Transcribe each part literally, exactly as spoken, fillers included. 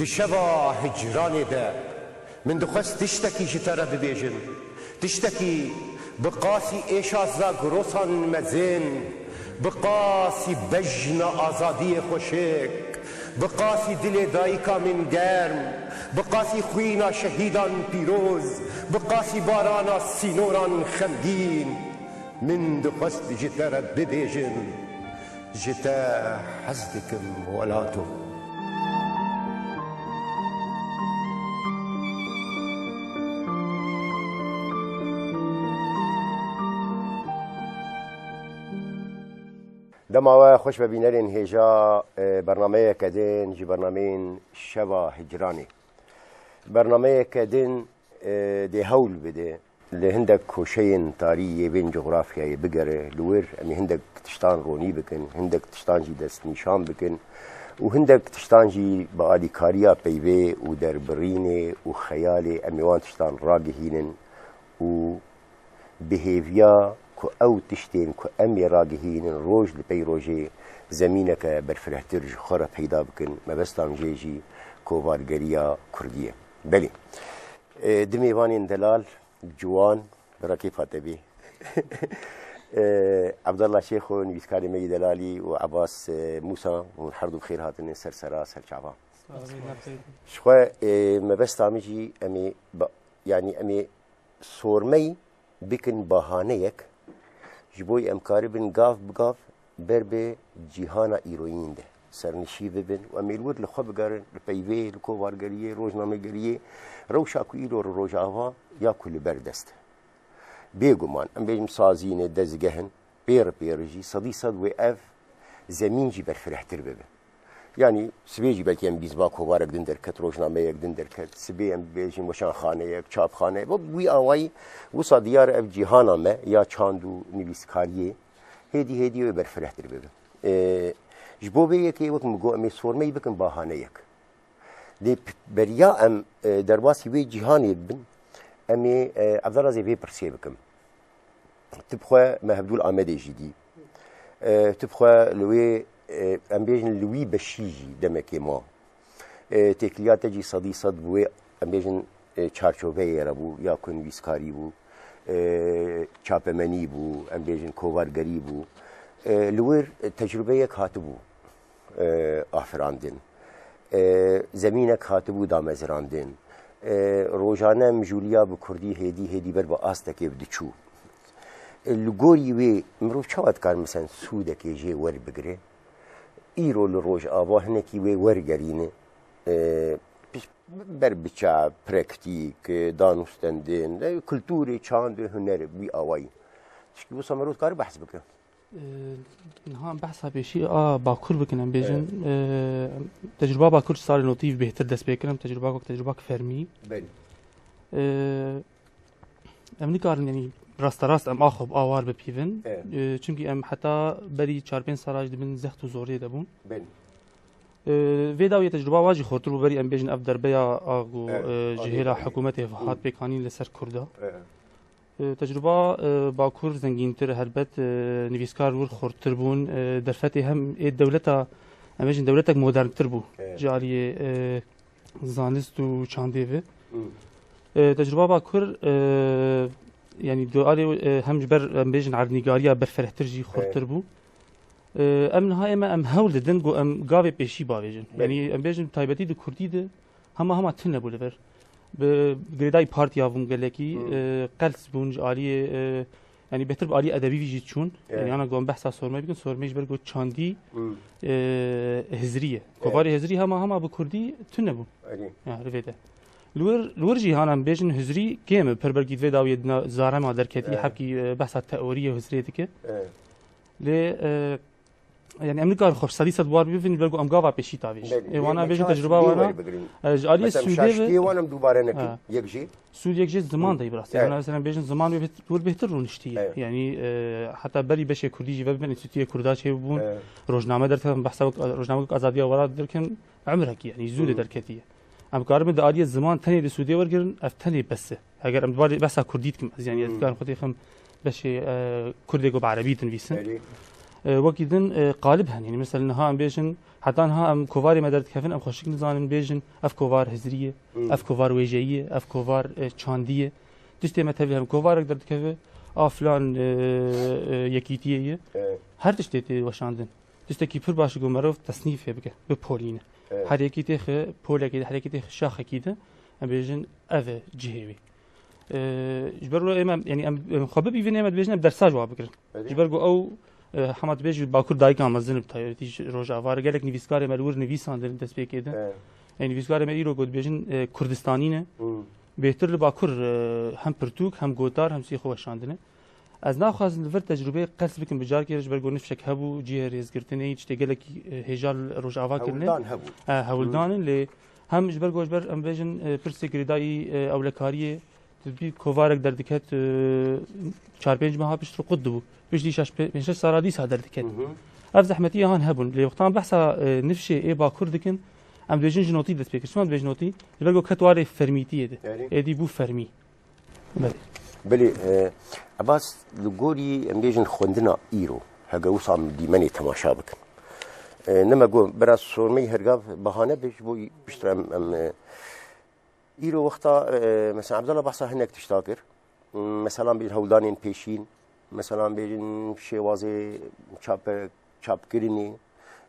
Di şeva hicranê de min dixwest tiştekî ji te re bibêjim. Tiştekî bi qasî êşa zagrosan mezin, bi qasî bejna azadiyê xweşik, bi qasî dilê dayika min germ, bi qasî xwîna şehîdan pîroz, bi qasî barana sînoran xemgîn, min dixwest ji te re bibêjim. Ji te hez dikim welato. Dema we xweş be bînerên hêja, e, bernameyeke din ji bernameyên Şeva Hicranê. Bernameyeke din, e, dê hewl bide li hindek koşeyên tarî yê vên cografyayê bigere, li wir em ê hindek tiştan ronî bikin, hindek tiştan jî destnîşan bikin û hindek tiştan jî bi alîkariya peyvê û derbirînê û xeyalê em ê wan tiştan ragihînin û bi hêviya ku ew tiştên ku em ê ragihînin roj li pey rojê zemîneke berfirehtir ji xwe re peyda bikin, mebesta min jê jî kovargeriya kurdî ye. Belê. E, di mêvanên delal, ciwan, bi rekê fate bî. E, Abdallah Şêxo, nivîskarê me yê delalî û Ebas, e, Mûsa, hûn her du bi xêr hatine ser sera, ser çava. Ji xwe, e, mebesta min jî em ê ba-, yanî em ê sormey bikin bahaneyek, ji bo em karibin gav bi gav ber bi cîhana îroyîn de sernişî bibin û em ê li wir li xwe bigerin, li peyvê, li kovargeriyê, rojnamegeriyê, rewşa ku îro li Rojava ya ku li ber dest e. Bêguman, em bêjin sazîn e, dezgeh in, pêr pêr jî sedî sed wê ev zemîn jî berfirehtir bibe. Yanî sibê jî belkî em bîst ba kovarek din derket, rojnameyek din derket, sibê em bêjin weşanxaneyek, çapxaneyek, wî awayî wisa diyar e ev cîhana me ya çand û nivîskariyê hêdî hêdî wê berfirehtir bibe. E, ji bo vê yekê wek min got em ê sormeyî bikin bahaneyek. Lê p-, beriya em, e, derbasî wê cîhanê bibin, em ê, e, evdera ez ê vê pirsê bikim. Tu bi xwe me hevdû li Amedê jî dî. E, tu bi xwe li wê, e, em bêjin li wî beşî jî demekê ma. E, têkiliya te jî sedî sed bi wê, em bêjin, e, çarçoveyê re bû, ya ku nivîskarî bû, e, çapemenî bû, em bêjin kovargerî bû. E, li wir, e, tecrubeyek hatibû, e, afirandin. E, zemînek hatibû damezirandin. E, rojane mijûliya bi kurdî hêdî hêdî ber bi astekê diçû. E, li gorî wê mirov çawa dikar, mesela, sûdekê jê werbigire? Îro li Rojava hinekî wê wergerîne. E, ber biçav, praktîk, e, danûstendin, e, kulturê, çandê, hunerê, wî awayî. Tişkî wisa mirov dikare behs bike. E, niha behsa pêşî a Bakur bikin, em bêjin. Evet. E, tecrûba Bakur ji salê notî bêhtir dest pê kir, em tecrûba wek tecrûba fermî. Belê. E, Em nikarin, yanî rasterast em a xwe bi a war bipîvin. Evet. E, çimkî em heta berî çar pênc sala jî di bin zext û zorê de bûn. Belê. E, vê dawiyê tecrûba wa jî xurtir bû, berî em bêjin ev derbeya a ku, Evet, e, ji alî hêla belê. Hikûmetê hat pêkanîn li ser Kurda. Evet. E, tecrûba, e, Bakur zengîntir, helbet, e, nivîskar wir xurtir bûn. E, derfetê hem ê dewleta, em bêjin dewletek moderntir bû. Evet. Ji aliyê, e, zanist û çandê ve. Hmm. E, tecrûba Bakur, e, yanî di alê, e, hem ji ber, em bêjin, erdnîgariya berfirehtir jî xurtir bû. E, em niha ême em hewl didin ku em gavê pêşî bavêjin. Belê. Yanî em bêjin taybetî di kurdî de hema hema tune bû li vir. Bi girêdayî partiya bûn gelekî, Hmm. e, qels bûn ji aliyê, e, Yanî bêhtir bi alî edebî vî jî çûn. Evet. Yanî ana ku em behsa sormê bikin, sormê ji ber ku çandî, Hmm. e, hizrî ye. Evet. Kovarê hizrî hema hema bi kurdî tune bû. Erê. Ya, li vê de. Li wir, li wir jî hana em bêjin hizrî kêm e, per belkî di vê dawiyê dina zarema derketî, Evet. hebkî, e, behsa teoriyê hizrê dike. Evet. Lê, e, Yanî em nikarin xwe sedî sed war bibin, ji ber ku em gava pêşî tavêjin. Belê. Ê wana Lê bêjin çawa tecrûba sibê wana, weribigirin? e, ji aliyê Mesela, Sûdê ve şaştiyê wan em dubare nekin, Ha. yek jî. Sûd yek jê ziman de bi rastî. Evet. Wana mesela bêjin ziman wê bêht-, wir bêhtir rûniştiye. Evet. Yanî, e, heta berî beşê Kurdî jî vebin, Înstîtuyê Kurda çêbûn. Evet. Rojname derketin, behsa wek, rojname wek Azadiya Welat derketin, emrekî, yanî zû de Hı. derketiye. Em karibin di aliyê ziman tenê di Sûdê wergirin, ev tenê bes e. Heger em di barê behsa Kurdî dikim, ez yanî ez Hmm. dikarim xwe têxim beşê, e, Kurdê ku bi erebî dinivîsin. Erê. E, wekî din, e, qalib hene. Yanî mesela niha em bêjin, heta niha em kovarê me derdikevin, em xweşik nizanin bêjin, ev kovar hizrî ye, Hmm. ev kovar wêjeyî ye, ev kovar, e, çandî ye. Tiştê me tevî hem kovarek derdikeve, a filan, e, e, yekîtiyê ye. Evet. Her tiştê tê weşandin. Tiştekî pir baş e ku merov tesnîfê bike, bipolîne. Evet. Her yekî têxe polekî de, her yekî têxe şaxekî de, em bêjin ev e cihê wî. E, ji ber wilo ême, yanî em, em xwe bibîvin ême dibêjin em dersa ji wa bigirin. Erê. Ji ber ku ew, e, hema dibêjî Bakur dayika mezin bi taybetî ji Rojava re gelek nivîskarê me li wir nivîsandin destpêkê de. Evet. Ê nivîskarê me îro ku dibêjin, e, Kurdistanî ne. Hmm. Bêhtir li Bakur, e, hem pirtûk, hem gotar, hem sî xwe weşandine. Ez naxwazim li vir tecrûbeyê qels bikim bi carkê re ji ber ku nifşek hebû, cihê rêzgirtinê, tiştê gelekî, e, hêja li Rojava kirine. Hewldan hebû. E, hewldan in, lê hem ji ber ku ji ber em bêjin, e, pirsê girêdayî, e, ewlekariyê, tu dibî kovarek derdiket, e, çar pênc meha pişt re qut dibû. Piştî şeş pê-, pênc şeş sala dîsa derdiket. Hı hı. Ev zehmetiya han hebûn. Lê wextan behsa, e, nifşê ê Bakur dikin, em dibêjin ji notî dest pê kir. Çima dibêjin notî? Ji ber ku ket warê fermîtiyê de. Erê. Êdî bû fermî. Belê. Belê, e, Ebas, li gorî em bêjin xwendina îro, hege wisa em dîmenê temaşa bikin. E, ne me got, bira Sormeyî Hergav bahane be ji bo piştre em, em, e, îro wexta, e, mesela Ebdala behsa hinek tişta kir. Mesela bêjin hewldanên pêşîn, mesela bêjin şêwazê çape-, çapkirinê,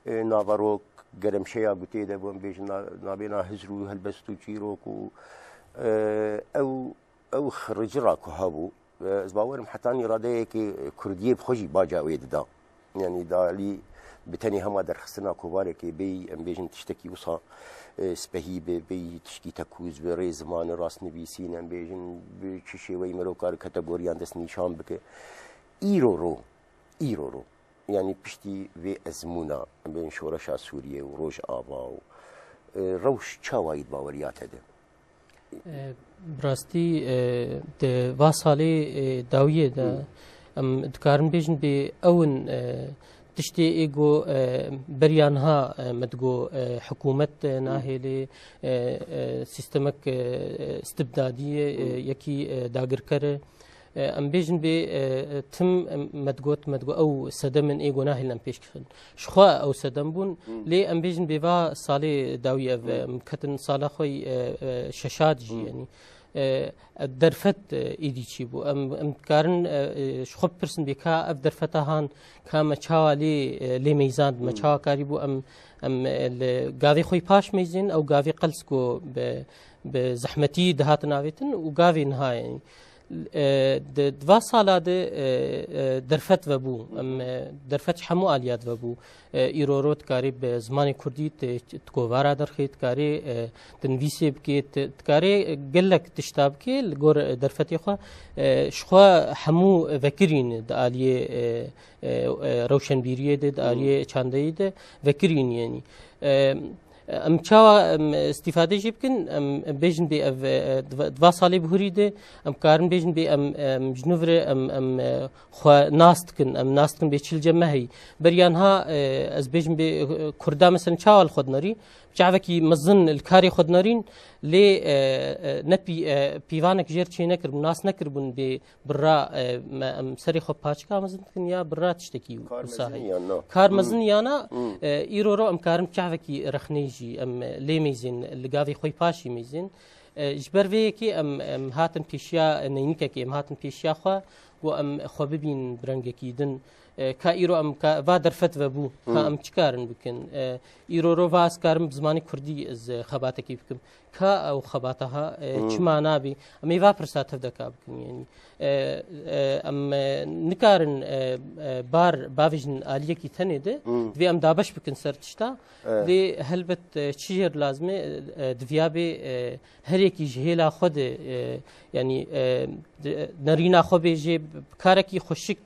e, naverok, geremşeya gotê de bû, em bêjin na-, nabêna hizr û helbest û çîrok û, e, ew, ew xiricira ku hebû, e, ez bawerim heta nîradeyekê kurdiyê bi xwe jî baca wê dida. Yanî dalî bi tenê hema derxistina kovarekê bêyî, em bêjin tiştekî wisa, e, spehî be, bêyî tişkî tekûz be, rê zimanê rastnivîsîn, em bêjin bi çi şêweyî mirov kar kategoriyan dest nîşan bike. Îro ro, îro ro. Yanî piştî vê ezmûna, em bên şoreşa Sûriyê û Rojava û, e, rewş çawa yî di baweriya te de? E, bi rastî, e, di va salê, e, dawiyê de Hmm. em dikarin bêjin bê ew in, e, tiştê ê go, e, beriya niha, e, me digo, e, hikûmet, e, Hmm. nahêlê, e, e, sîstemek, e, e, istibdadî ye, e, Hmm. yekî, e, dagirker e. E, em bêjin bê, e, e, tim, em, me digot, me digot ew sedem in ê gunahê em pêş kixin. Ji xwe ew sedem bûn, Hmm. lê em bêjin bê va salê dawî ev, Hmm. em ketin sala xwe, e, e, şeşad jî, Hmm. yanî, e, derfet, e, êdî çî bû. Em, em dikarin, e, e, ji xwe bipirsin bê ka ev derfeta han, ka me çawa lê, e, lê meyzand, me Hmm. çawa karî bû, em, em, e, li gavê xwe paş meyzên, ew gavê qels ku bi, bi zehmetî dihatin avêtin û gavê niha, yanî. E, di, di va sala de, e, e, derfet vebû. Em, e, derfet ji hemû aliya de vebû. E, îro ro dikarê bi zimanê kurdî ti, ti kovara derxê, dikarê, e, dinivîsê bikê, ti, dikarê gelek tişta bikê li gor, e, derfetê xwe. E, ji xwe hemû vekirîn di aliyê, e, e, e, rewşenbîriyê de, di Hmm. aliyê çandeyî de vekirîn yenî. E, Em çawa, em, îstîfade jî bikin? Em, em bêjin bê ev, e, di va, di va salê bihurî de em karin bêjin bê em, em ji nû vir e em, em, e, xwe nas dikin, em nas dikin bê çil cem me heyî. Beriya niha, e, ez bêjim bê, e, Kurda mesela çawa li xwe dinerî? Çavekî mezin li karê xwe dinerîn, lê, e, e, ne pî-, e, pîvanek jêr çê nekiribûn, nas nekiribûn bê birra, e, me, em serê xwe paçika mezin dikin ya birra tiştekî Kar wisa mezin heye. Ya na? Kar Hmm. mezin ya na, Hmm. e, îro ro em karin çavekî rexnê jî em, e, lê mêzin, li gavê xwe paşî mêzin. E, ji ber vê yekê em, em hatin pêşiya neynikekê, em hatin pêşiya xwe, ku em xwe bibîn bi rengekî din. E, ka îro em ka, va derfet vebû, ka Hmm. em çi karin bikin? E, îro ro va ez karim bi zimanê kurdî ez, e, xebatekî bikim. Ka ew xebata ha, e, Hmm. çima nabî? Em ê va pirsa tev de ka bikin, yanî. E, e, em, e, nikarin, e, e, bar bavêjin aliyekî tenê de, Hmm. divê em dabeş bikin ser tişta. Evet. Lê helbet, e, çi jêr lazim e, e, diviya bê, e, her yekî ji hêla xwe de, e, yanî, e, di, nerîna xwe bê jê bi karekî xweşik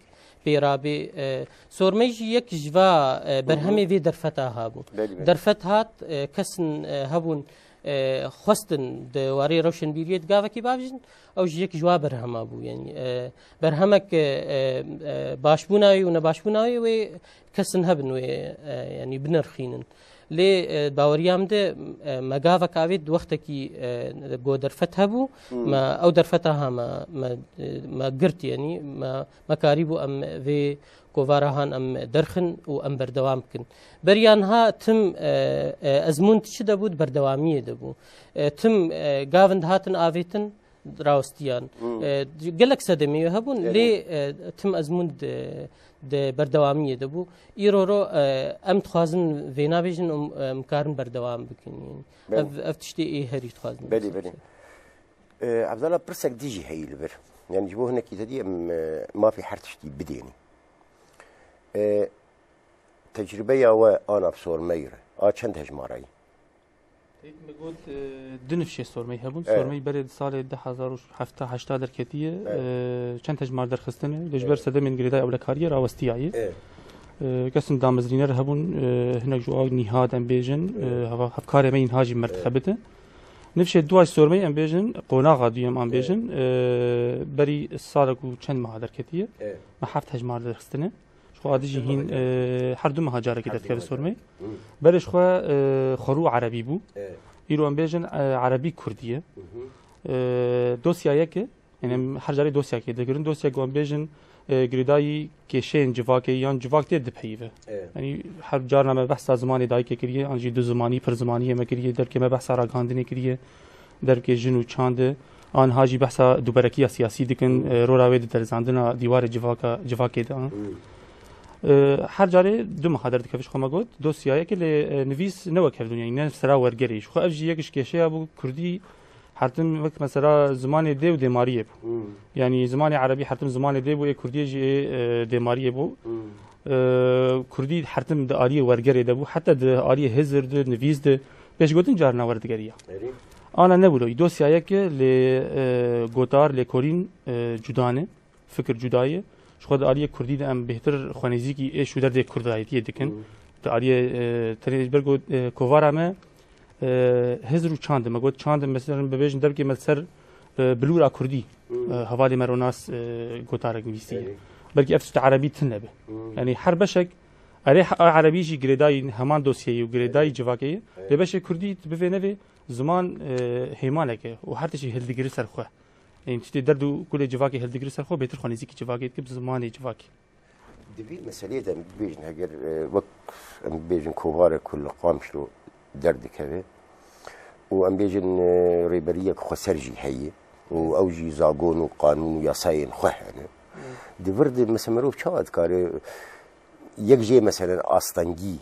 pê rabê. E, Sormey jî yek ji va, e, Hı hı. berhemê vê derfeta ha bû. Belê, belê. Derfet hat, e, kesin, e, hebûn, e, xwestin di warê rewşenbîriyê di gavekî bavêjin, ew jî yek ji wa berhema bû. Yanî, e, berhemek, e, e, e, başbûna wê û nebaşbûna wê, wê kesin hebin wê, e, yanî binirxînin. Lê, e, baweriya min de, e, me gavek avêt di wextekî, e, ku derfet hebû, me ew derfeta ha me, me, e, me girt, yanî me, me karîbû em vê kovara han em derxin û em berdewam bikin. Beriya niha tim, e, e, ezmûn di çi de bû, di berdewamiyê de bû. E, tim, e, gavin dihatin avêtin, rawestiyan. E, gelek sedemê hebûn, lê, e, tim ezmûn di, di berdewamiyê de bû. Îro ro, e, em dixwazin vêna bêjin û em, em karin berdewam bikin. Yanî Belê. ev, ev tiştê ê herî dixwazin. Belê, belê. E, Evdala, pirsek dî jî heyî li vir. Yanî ji bo hinekî te dî em, e, mafê her tiştî bidênî. E, tecrübeya we ana bi sormeyê re, a çend hejmarayî? Teyt me got, e, du nifşê sormey hebûn. Evet. Sormey berê di salê du hezar û hevdeh heşta derketiye. Evet. E, çend hejmar derxistine. Lê ji ber Evet. sedemên girêdayî ewlekariyê rawestiyaye. Evet. E, kesin damezrîner hebûn, e, hinek ji wan nîha em bêjin, e, Evet. heva-, hevkarê me yî niha jî me Evet. dixebite. Nifşê dua sormey em bêjin, qonaxa duyem em Evet. bêjin, e, berî salek û çend meha derketiye. Evet. Me heft hejmar derxistine. Ji xwe adî jî Her hîn, meha e, her du meha carekê Her du derdikeve meha sormey. Hı. Berê ji xwe, e, xwerû erebî bû. E. Îro em bêjin, e, erebî kurdî ye. Hı hı. E, dosya yek e. Yanî Hı. em her carê dosyakê digirin. Dosya ku em bêjin, e, girêdayî kêşeyên civakê yan civak tê dipeyive. E. Yanî her carna me behsa zimanê dayikê kiriye, an jî du zimanî, pir zimaniyê me kiriye, derkê me behsa ragihandinê kiriye. Dervkê jin û çand e. Anha jî behsa duberekiya siyasî dikin, e, rola wê di derizandina dîwarê civaka, civakê de. E, her carê du meha derdikeve ji xwe me got, dosyayeke lê, e, nivîs ne wek hevdûniyayî, ne sera wergerê. Ji xwe ev jî yek ji kêşeya bû, kurdî her tim wek mesela zimanê dê û dêmariyê bû. Yanî zimanê erebî her tim zimanê dê bû, ê kurdiyê jî ê, e, dêmariyê bû. E, kurdî her tim di aliyê wergerê de bû, heta di aliyê hizir de, nivîs de, pêşgotin carna werdigeriya. Erê. Ana nebû lewî. Dosyayeke lê, e, gotar, lêkolîn, e, cuda ne, fikir cuda ye. Ji xwe di aliyê kurdî de em bêhtir xwenêzîkî êş û derdê kurdayetiyê dikin. Hı. Di aliyê, e, tenê ji ber ku, e, kovara me, e, hizir û çand e. Me got çand e, mesela bibêjin dervkê me ser, e, bilûra kurdî, Hı. e, hevalê me Ronas, e, gotarek nivîsiye. Erê. Belkî ev tişt erebî tune be. Hı. Yanî her beşek, erê he-, a erebî jî girêdayî heman dosyeyê û girêdayî Erê. civakê ye. Erê. Lê beşê kurdî, tu bivê nevê, ziman, e, hêmanek e û her tiştî hildigirî ser xwe. Yanî tiştê derd û kulê civakê hildigirî ser xwe, bêtir xwe nêzîkî civakê dike, bi zimanê civakê. Di vî meseleyê de em bibêjin, heger, e, wek em bibêjin kovarek ku li Qamişlo derdikeve û em bêjin, e, rêberiyek xweser jî heye û ew jî zagon û qanûn û yasayên xwe hene. Di vir de mesela mirov çawa dikare yek jê mesela astengî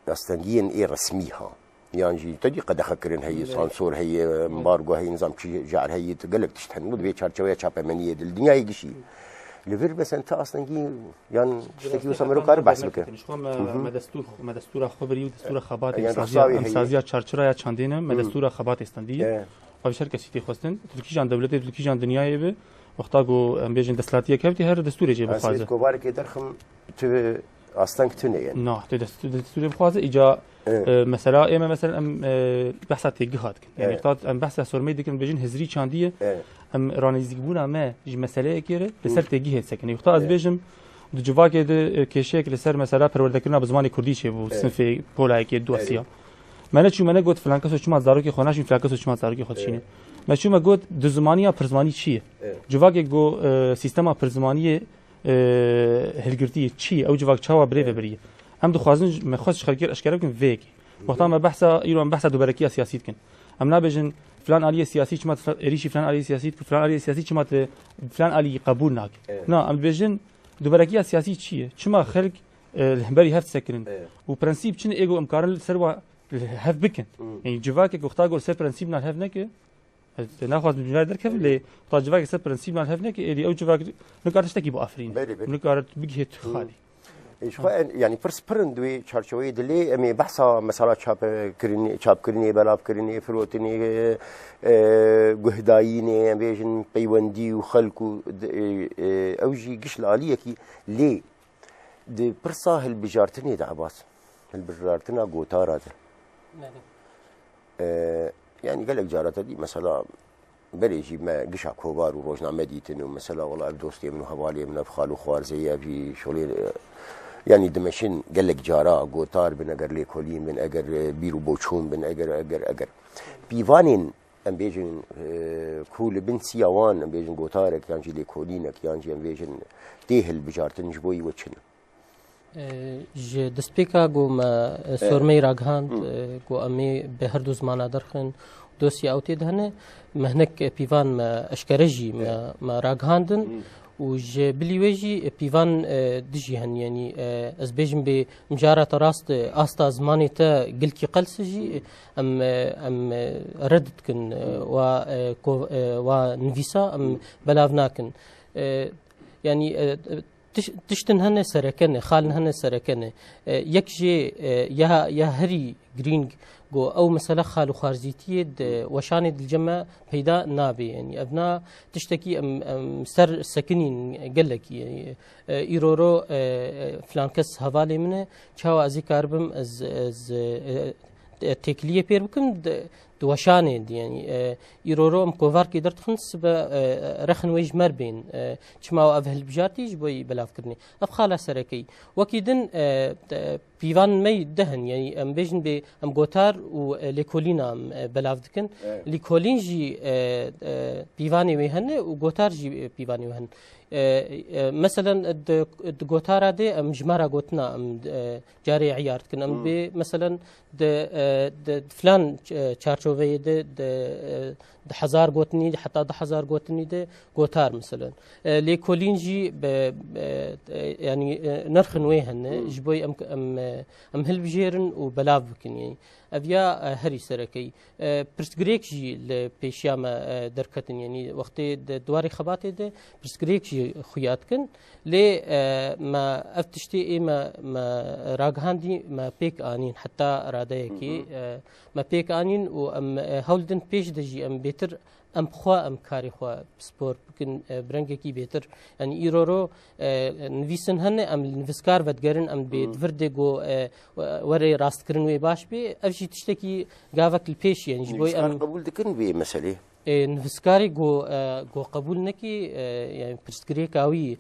astengiyên ê resmî ha. Yan jî te dî qedexe kirin heye, Lê- sansor heye, embargo heye, nizam çi car heye, tu gelek tişt hene. Û di vê çarçeweya çapemeniyê de li dinyayê gişî. Li vir mesela te astengî yan tiştekî wisa mero kare behs bike. Ji xwe me, Hı hı. me destûr, me destûra xwe birî û destûra xebatê Yan em saziya, rexsawê em heye. saziya çarçiraya çandê ne, me Hı. destûra xebatê stendiye. E. Ev ji her kesî tê xwestin. Tu li kîjan dewletê, tu li kîjan dinyayê be, wexta ku em bêjin desthilatiyek hevdî her destûrê jê Ez bixwaze. Kovarekê derxim tu asteng tune ye. Na, tu dest-, tu destûrê bixwaze, îca, Evet. e, mesela, ê me mesela em, e, behsa têgiha dikin. Yani Evet. wexta em behsa sormeyê dikin, bêjin hizrî çandî ye. Evet. Em ranêzîkbûna me ji meseleyekê re li ser Evet. têgihê disekin. Wexta ez Evet. bêjim, di civakê de, e, kêşeyek li ser mesela perwerdekirina bi zimanê kurdî çêbû, Evet. sinfê polayekê, duasiya. Evet. Me neçû me negot filan keso çima zarokê xwe naşîn, filan keso çima zarokê xwe dişîne. Evet. Me çû me got duzimaniya pirzimanî çi ye? Evet. Civakê ku, e, sîstema pirzimaniyê, e, hilgirtî ye çi ye? Ew civak çawa birê Evet. vebiriye? Em dixwazin ji, me xwest ji xelkê re eşkere bikin vê yekê. Wexta me behsa, îro em behsa duberekiya siyasî dikin. Em nabêjin filan aliyê siyasî çima tu êrîşî filan aliyê siyasî dikin, filan aliyê siyasî çima tu filan aliyî qebûl nake. Evet. Na, em dibêjin duberekiya siyasî çi ye? Çima xelk, e, li hemberî hev disekirin? Evet. Û prensîp çi ne ê ku em karin li ser wa hev bikin? Hmm. Yani civakek wexta ku li ser prensîp nan hev neke, ez naxwazim civak derkevim, Evet. lê wexta civakek ser prensîp nan hev neke, êdî ew civak nikare tiştekî biafirîne. Belê, belê. Nikare bigihê tu Hmm. xalî. Ê, ji xwe en, yanî pirs pir in di wê çarçeweyê de lê em ê behsa mesela çapekirinê, çapkirinê, belavkirinê, firotinê, e, e, guhdayînê, em bêjin peywendî û xelk û d-, e, e, ew jî giş li aliyekî lê di pirsa hilbijartinê de Ebas, hilbijartina gotara de. Belê. E, yanî gelek cara te dî mesela Berê jî me gişa kovar û rojname dîtin û mesela wela ev dostê min û hevalê min, ev xal û xwarzê ye, ev jî şolê, e, Yanî dimeşin gelek cara gotar bin, eger lêkolîn bin, eger, e, bîr û boçûn bin, eger, eger, eger. Pîvanên, em bêjin, e, ku li bin siya wan, em bêjin gotarek yan jî lêkolînek yan jî em bêjin tê hilbijartin ji bo wî we çi ne? E, ji destpêka ku me, e, sormeyê ragihand, e, ku em ê bi her du zimana derxin, dosya ew tê de hene, me hinek pîvan me eşkere jî me, me ragihandin û ji bilî wê jî pîvan, e, dijî hen, yanî, e, ez bêjim bê mijara te rast, e, asta zimanê te gilkî qels e jî, em, e, em, e, red dikin, e, wa, e, ko-, e, wa nivîsa em belav nakin. E, yanî, e, tiş-, tiştin hene sereke ne, xalin hene sereke ne. E, yek jê, e, ya, ya herî girîng ku ew mesele xal û xwarzîtiyê di weşanê dilce me peyda nabe. Yanî ev na tiştekî em, em ser sekinîn gelekî. Yanî, e, îroro, e, e, filan kes hevalê min e, çawa ez ê karibim ez, ez, e, e, têkiliyê pêr bikim, di, di weşanê di, yanî, e, îroro em kovarkê derdixin, sibe, e, rexin wê ji me r bên, e, çima ev hilbijartî ji bo yî belavkirinê. Ev xala serekeyî. Wekî din, e, te-, pîvan me yî deh in, yanî em bêjin bê em gotar û, e, lêkolîna em, e, belav dikin. Evet. Lêkolîn jî, e, e, pîvanê wê hene û gotar jî, e, pîvanê wê hene. E, e, meselen, di, di gotara de em jimara gotina em, e, carê eyar dikin. Em bê, meselen, di, e, di filan, e, çarçoveyê de, di, e, di hezar gotinî, heta du hezar gotinî de gotar, meselen. E, lêkolîn jî bi, e, e, yanî, e, nirxin wê hene, ji bo em, em, e, em hilbijêrin û belav bikin. Yanî, ev ya, e, herî serekeyî. E, pirsgirêk jî li pêşiya me, e, derketin. Yanî wextê di duwarê xebatê de pirsgirêk jî xuya dikin. Lê, e, me ev tiştê ê me, me ragihandî, me pêk anîn heta radeyekê, e, me pêk anîn û em, e, hewl din pêş de jî em bêtir em bi xwe em karê xwe pispor bikin, e, bi rengekî bêtir. Yanî îroro, e, nivîsin hene, em li nivîskar vedigerin, em bê di vir de go, e, were rastkirin wê baş bê. Ev jî tiştekî gavek li pêş ye. Yanî ji bo em qebûl dikin vê meselê? E, nivîskarê go, e, go qebûl nekî, e, yanî pirsgirêka wî.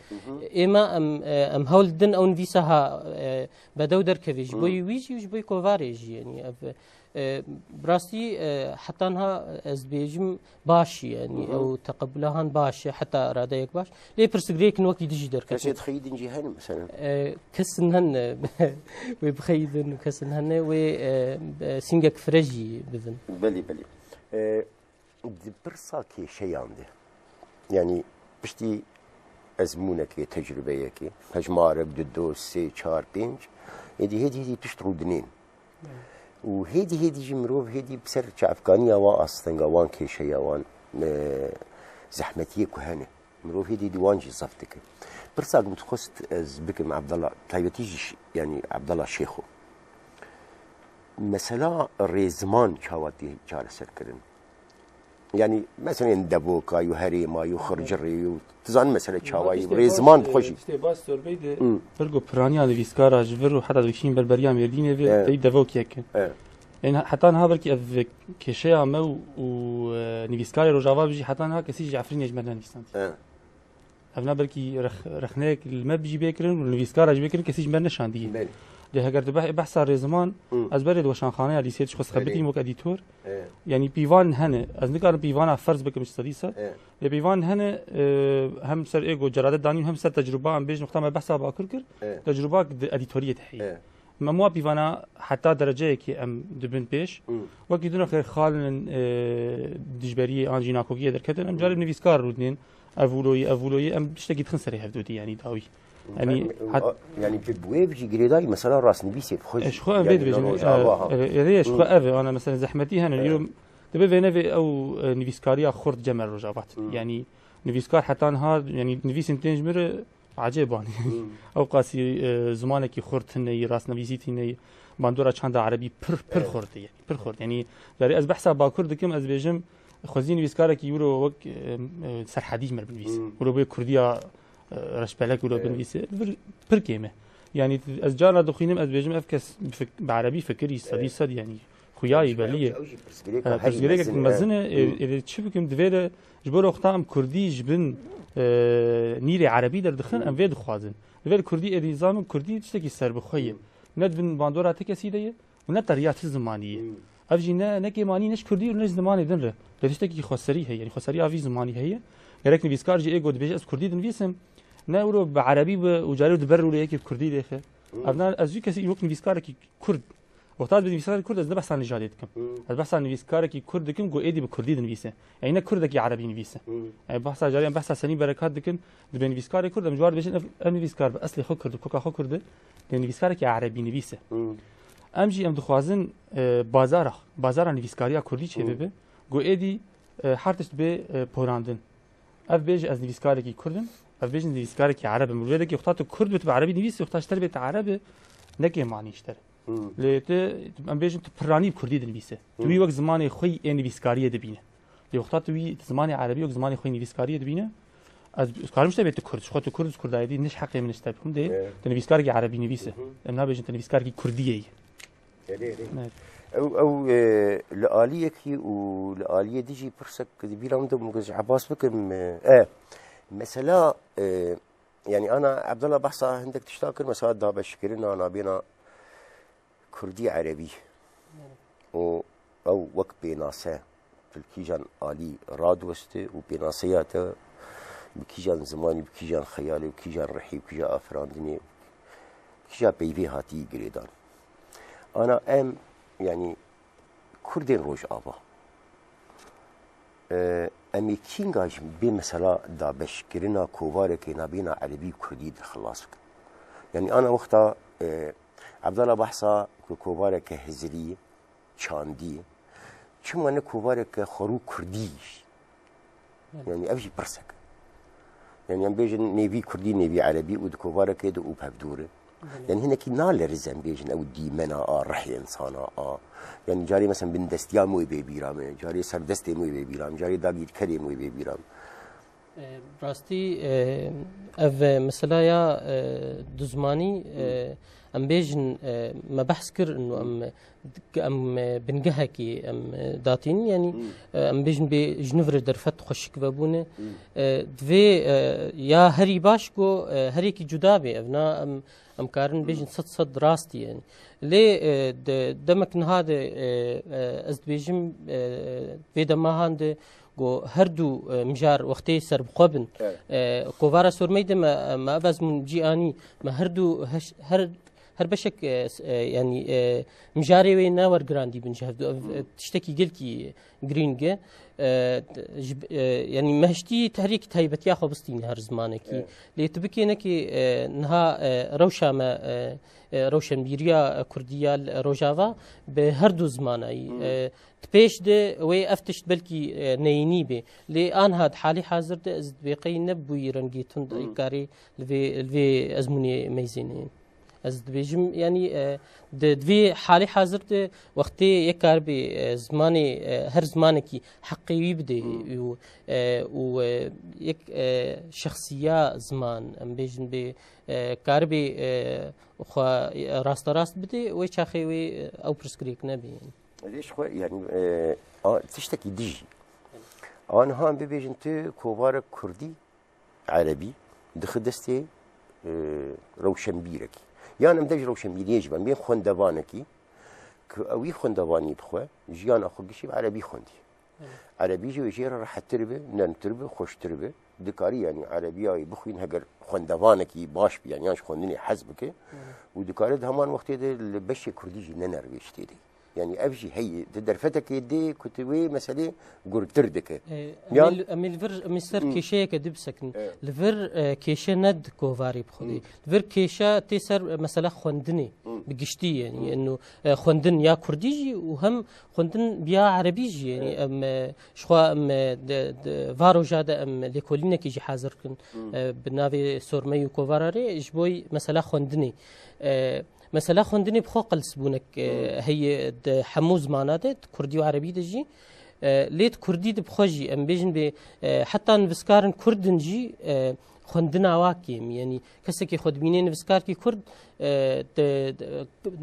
Ê me em, e, em hewl din ew nivîsa ha, e, bedew derkevê. Ji bo wî jî û ji bo kovarê jî. Yanî ev, e, bi rastî, e, heta niha ez bêjim baş e, yanî ew teqebula han baş e, heta radeyek baş. Lê pirsgirêkin wekî dijî derketin. Kesê dixeyîdin jî hene, mesela? E, kesin hene, wê bixeyîdin û kesin hene, wê, e, e, sîngek fire jî bidin. Belê, belê. E, Di pirsa kêşeyan de, yanî piştî ezmûnekê, tecrubeyekê, hejmarek, du, do, sê, çar, pênc, êdî hêdî hêdî tişt rûdinên. Û hêdî hêdî jî mirov hêdî bi ser çavkaniya wan astenga, wan kêşeya, wan, e, zehmetiyê ku hene. Mirov hêdî hêdî wan jî zeft dike. Pirsa ku dixwest ez bikim Abdullah, taybetî jî ş-, yanî Abdullah Şêxo. Mesela rêziman çawa tê çareserkirin? Yanî, meselên devoka, yo herêma, yo xircirê, yo, tu zanî mesele çawa ye, rêziman dixwe jî. Tiştê baş sorbey de, pir ku piraniya nivîskara ji vir û heta dikişîn berberiya Mêrdînê ve, tey devok yek e. Ên heta niha belkî ev kêşeya me û, û, e, nivîskarê Rojava bijî heta niha kesî ji Efrînê ji me nenivîsandiye. Ev na belkî rex-, rexneyek li me jî bê kirin û nivîskara jî bê kirin, kesî ji me neşandiye. Belê. Lê heger tu beh-, behsa rêziman, ez berê di weşanxaneya lîseyê de ji xwe xebitîm wek edîtor. Yanî pîvan hene. Ez nikarim pîvana ferz bikim ji sedî sed. Lê pîvan hene, e, hem ser êgo ceradet danîn hem ser tecrûba em bêjin wexta me behsa Bakur kir. Tecrûba di edîtoriyê de heye. Me wa pîvana heta dereceyekê em dibin pêş. Wekî dûna xêr xalin, e, dijberiyê an jî nakokiyê derketin, em carê nivîskar rûdinên, ev wilo ye, ev wilo ye, em tiştekî dixin serê hevdûdî, yanî dawî. Yanî, hat- yanî bi wê jî girêdayî mesela rastnivîsê bi xwe jî. Ji xwe em vê dibêjin, e, e, e, ji xwe ev e, ana mesela zehmetî hene, îro dibe vênevê ew, e, nivîskariya xurt cem me Rojavat. Yanî nivîskar heta niha, yanî nivîsên tên ji min re, Ecêb anî. Ew qasî, e, zimanekî xurt hine yî, rastnivîsî tîne yî. Bandora çanda erebî pir, pir xurt e, yanî, pir xurt. Yanî, carê ez behsa Bakur dikim, ez bêjim, xwezî nivîskarekî wilo wek, e, e, Serhedî ji me binivîse. Wilo bê kurdiya, e, reşbelek wilo binivîse. Vir pir kêm e. Yanî, ez carna dixwînim, ez bêjim, ev kes bi fik-, bi erebî fikirî, sedî sed, yanî. Xuya yî belî ye. Ew jî pirsgirêka herî mezin e. Pirsgirêkek mezin e, ê, ê çi bikim, divê re ji bo wexta em kurdî ji bin e, nîrê erebî derdixin, em vê dixwazin. Li vê li kurdî êdî zanin kurdî tiştekî serbixwe ye. Ne di bin bandora ti kesî de ye û ne te riya ti zimanî ye. Ev jî ne, ne kêmanî ne ji kurdî û ne ji zimanê din re. Lê tiştekî xweserî heye, yanî xweseriya vî zimanî heye. Gerek nivîskar jî ê got dibêje ez kurdî dinivîsim, ne wilo bi erebî bi û carê di ber wilo yekê bi kurdî dêxe. Ev ne, ez wî kesî wek nivîskarekî kurd. Wexta ez bi nivîskarekî kurd ez ne behsa nijadê dikim. Ez behsa nivîskarekî kurd dikim ku êdî bi kurdî dinivîse. Yanî ne kurdekî erebî nivîse. Yanî behsa carê em behsa Senî Berekat dikin, dibê nivîskarê kurd, em ji wan dibêjin ev, ev nivîskar bi eslê xwe kurd, koka xwe kurd e. Lê nivîskarekî erebî nivîse. Em jî em dixwazin, e, bazara, bazara nivîskariya kurdî çêbibe. Ku êdî, e, her tişt bê, e, porandin. Ev bêje ez nivîskarekî kurd im, ev bêjin nivîskarekî ereb im. Rêdekî wexta tu kurd bî, tu bi erebî nivîsî, wexta ji te re bê tu ereb e, ne kêmanî ji te re. Lê tu, em bêjin tu piranî bi kurdî dinivîse. Tu wî wek zimanê xwe yê nivîskariyê dibîne. Lê wexta tu wî zimanê erebî wek zimanê xwe yê nivîskariyê dibîne, ez, ez karim ji te bê tu kurd, ji xwe tu kurd, ez kurdayê dî, ne ji heqê min ji te bikim dê, tu nivîskarekî erebî nivîse. Em nabêjin tu nivîskarekî kurdiyê yî. Erê, erê. Evet. Ew, ew, e, li aliyekî û li aliyê dijî pirsek di bîra min de bû, ez Ebas bikim, e, e, mesela, e, yani ana Abdullah behsa hindek tişta kir, mesela dabeşkirina nabêna kurdî erebî û ew wek pênase tu li kîjan alî radiweste û pênaseya te bi kîjan zimanî, bi kîjan xeyalê, bi kîjan rihî, bi kîja afirandinê, bi kîja peyvê hatî girêdan. Ana em, yanî Kurdên Rojava, e, em ê kînga ji bê mesela dabeşkirina kovarekê nabêna erebî û kurdî de xilas bikin. Yanî ana wexta, e, Abdallah behsa ku kovareke hizirî çandî, çima ne kovareke xwerû kurdî jî? Belê. Yanî ev jî pirsek. Yanî em bêjin nêvî kurdî, nêvî erebî û di kovarekê de û bi hevdû re. Belê. Yanî hinekî nalerize em bêjin ew dîmena a rihê insana a. Yanî carê mesela bindestiya min wê bê bîra me, carê serdestê min wê bê bîra me, carê dagîrkerê min wê bê bîra me. E, rastî, e, ev, e, mesela ya, e, duzmanî, e, em bêjin, e, me behs kir, ino em, em, e, bingehekî em, e, datîn, yanî, e, em bêjin bê ji nû re derfet xweşik vebûne. E, divê, e, ya herî baş ku, e, herêkî cuda bê, ev na em, em karin bêjin sed sed rastî, yanî. Lê, e, de, demek niha de, e, e, ez dibêjim, e, vê demahan de, Go her du, e, mijar wextê serbixwe bin. Evet. E, kovara Sormeyê de me, me ev ezmûn cî anî. Me her du heş-, her, her beşek, e, s-, e, yanî, e, mijarê wê ne wergirandî bin ji hevdu. Ev, e, tiştekî gelkî girîng e. E, t-, ji b-, e, yanî me hiştî tehrîk taybetiya xwe bistîne her zimanekî. Evet. Lê tu bikê nekê, e, niha, e, rewşa me, e, e, rewşenbîriya kurdî ya li Rojava bi her du zimanayî. E, Di pêş de wê ev tişt belkî, e, neyînî bê. Lê anha di halî hazir de ez dibê qey ne bûyî rengê tund, hmm, karê li vê, li vê ezmûnê meyzênê. Ez dibêjim, yanî, e, di, di vê halê hazir de wextê yek karibê, e, zimanê, e, her zimanekî heqê wî bidê, hmm, û, e, û, e, yek, e, şexsiya ziman, em bêjin bê, e, karibê, e, xwe, e, rasterast bidê, wê çaxê wê, e, ew pirsgirêk nebê. Ez ê ji xwe, yanî, e, a, tiştekî dijî. Aniha em bibêjin tu kovarek kurdî, erebî, dixi destê, e, rewşenbîrekî. Yan em dê ji rewşenbîriyê jî ben, bên xwendevanekî, ku ew wî xwendevanî bi xwe, jiyana xwe gişî bi erebî xwendî. Evet. Erebî jî wê jê re rehettir be, nermtir be, xweştir be. Dikarî, yanî, erebiya wê bixwîn, heger xwendevanekî baş bî, yanî, yan ji xwendinê hez bike. Evet. Û dikarî di heman wextê de li beşê kurdî jî ne nervêş tê de. Yanî ev jî heye, di derfetekê dê ku tu wê meselê gurtir dike. E, em ê li, em ê li vir, em ê ser, hmm, kêşeyeke dî bisekinin. Evet. Li vir, e, kêşe ne di kovarê bi xwedê. Hmm. Li vir kêşe tê ser, e, mesela xwendinê. Hmm. Bi giştî, yanî, hmm, eno, e, xwendin ya kurdî jî û hem xwendin bi ya erebî jî, yanî, evet, em, e, ji xwe em, e, di, di va roja de em lêkolînekê jî hazir kin, hmm, e, bi navê Sormey û Kovara rê ji bo mesela xwendinê. E, Mesela xwendinê bi xwe qelsbûnek, e, hmm, heye di hemû zimana de, di kurdî û erebî de jî. E, lê di kurdî de bi xwe jî, em bêjin bê, e, heta nivîskarên kurd in jî, e, xwendina wa kêm. Yanî kesekî xwe dibîne nivîskarkî kurd, e, di, di,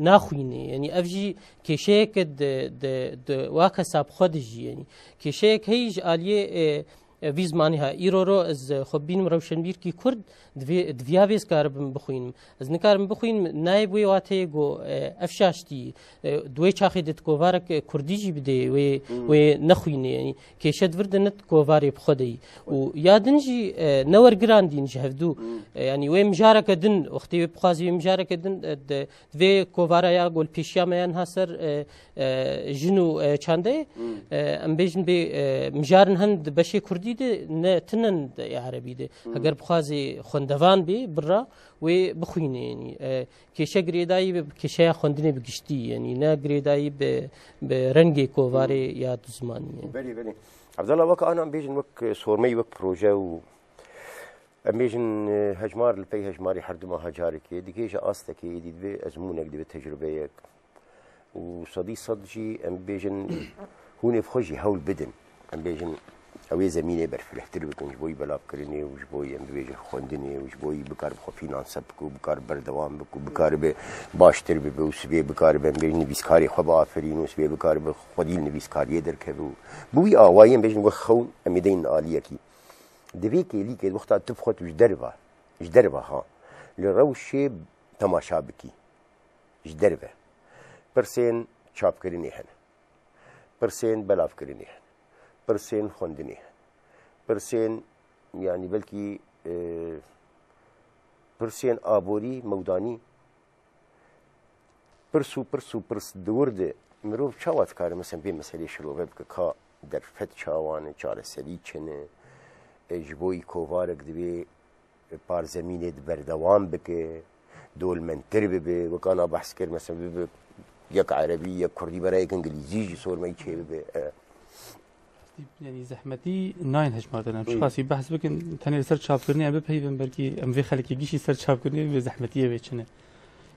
naxwîne. Yanî ev jî kêşeyeke di, di, di wa kesa bi xwe de jî. Yanî kêşeyek heyî ji aliyê, e, E, vî zimanî ha. Îro ro ez, e, xwe bînim rewşenbîrkî Kurd, divê, diviya vê ez karibim bixwînim. Ez nikarim bixwînim, nayê bi wê wateyê ku, e, ev şaştî, e, di wê çaxê de di kovarek, e, Kurdî jî bidê, wê, Hmm. wê nexwînê. Yanî kêşe di vir de ne di kovarê bi xwe de yî. Û ya din jî, e, ne wergiran dîn ji hevdû. Hmm. E, yanî wê mijareke din, wextê wê bixwazî wê mijareke din, e, de, Vê kovara ya golpêşiya me ya niha ser, e, e, jin û, e, çandeyê, Hmm. e, em bêjin bê, e, mijarin hen di beşê kurdî de ne tinen di erebî de. Hmm. Heger bixwazê xwendevan bê, birra wê bixwîne, yanî, e, kêşe girêdayî bi kêşeya xwendinê bi giştî, yanî ne girêdayî bi, bi rengê kovarê Hmm. ya du zimanî. Belê, belê. Evdala, wek ana em bêjin wek, e, sormeyî, wek proje û Em bêjin, e, hejmar li pey hejmarî her du meha carekê digihêje astekê, êdî divê ezmûnek, divê tecrubeyek. Û sedî sed jî em bêjin hûn ê bi xwe jî hewl bidin. Em bêjin ew ê zemînê berfirehtir bikin ji bo yî belavkirinê û ji bo yî em bibêjin xwendinê û ji bo yî bikaribe xwe fînanse bike û bikaribe berdewam bike û bikaribe baştir bibe û sibê bikaribe em bêjin nivîskarê xwe biafirîn û sibê bikaribe xwedî li nivîskariyê derkeve û bi wî awayî em bêjin wek xewn em ê deynin aliyekî. Di vê kêlîkê wexta tu bi xwe tu ji derve, ji derve ha, li rewşê temaşa bikî, ji derve. Pirsên çapkirinê hene. Pirsên belavkirinê hene. Pirsên xwendinê hene. Pirsên, yanî belkî, e, pirsên aborî, mewdanî, Pirs û pirs û pirs di wir de mirov çawa dikare, mesela, vê meselê şirove bike, ka derfet çawa ne, çareserî çi ne, e, ji bo yî kovarek divê, e, parzemînê di berdewam bike, dolmendtir bibe, wek ana behs kir, mesela, bibe yek erebî, yek kurdî, bera yek îngilîzî jî sormeyî çêbibe. E. Yanî zehmetî nayên hejmardin. Em Hmm. çiqasî behs bikin, tenê li ser çapkirinê em bipeyivin, belkî em vê xelkê gişî ser çapkirinê vê zehmetiyê vê çi ne.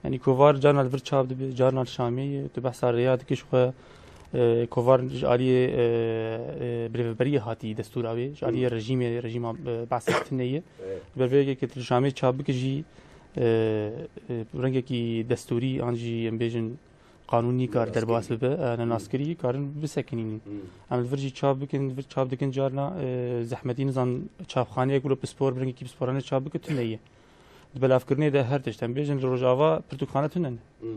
Yanî kovar carna li vir çap dibe, carna li Şamê ye. Tu behsa rêya dikî ji xwe, e, kovar ji aliyê, e, e, birêveberiyê hatî destûra wê, ji aliyê Hmm. rejîmê, rejîma, e, Be'sê tune ye. Evet. Ji ber vê yekê tu li Şamê çap bikî jî, e, e, rengekî destûrî an jî em bêjin qanûnî kar Nenaskirî. derbas bibe, e, nenaskirî karin bisekinînin. Hmm. Em li vir jî çap bikin, li vir çap dikin carna, e, zehmetî nizan çapxaneyek wilo pispor, bi rengekî pisporane çap bike tune ye. Di belavkirinê de her tişt em bêjin li Rojava pirtûkxane tune ne. Hmm.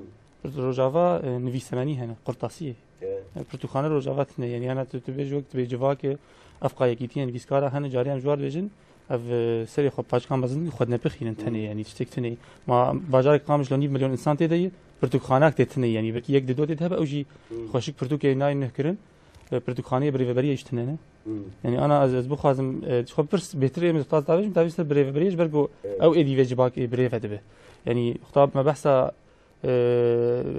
Li Rojava, e, nivîsemenî hene, qurtasiyê. Evet. E, pirtûkxane Rojava tune ye. Yanî ana tu, tu bêjî wek tu bê civakê, ev qayekîtiye nivîskara hene, carê em ji war dibêjin, ev, e, serê xwe paçka mezin xwe dinepixînin tenê, Hmm. yanî tiştek tune ye. Ma bajarek Qamişlo nîv milyon însan tê de ye, pirtûkxanak tê tune ye, yanî belkî yek di do tê de hebe, ew jî Hmm. xweşik pirtûkê nayên nuh kirin, e, pirtûkxaneyê birêveberiyê jî tune ne. Hmm. Yanî ana ez, ez bixwazim, e, ji xwe pirs bêhtir ê min dixwaz davêjim, davêjim ser birêveberiyê ji ber ku Evet. ew êdî vê civakê birêve dibe. Yanî xwe me behsa, e,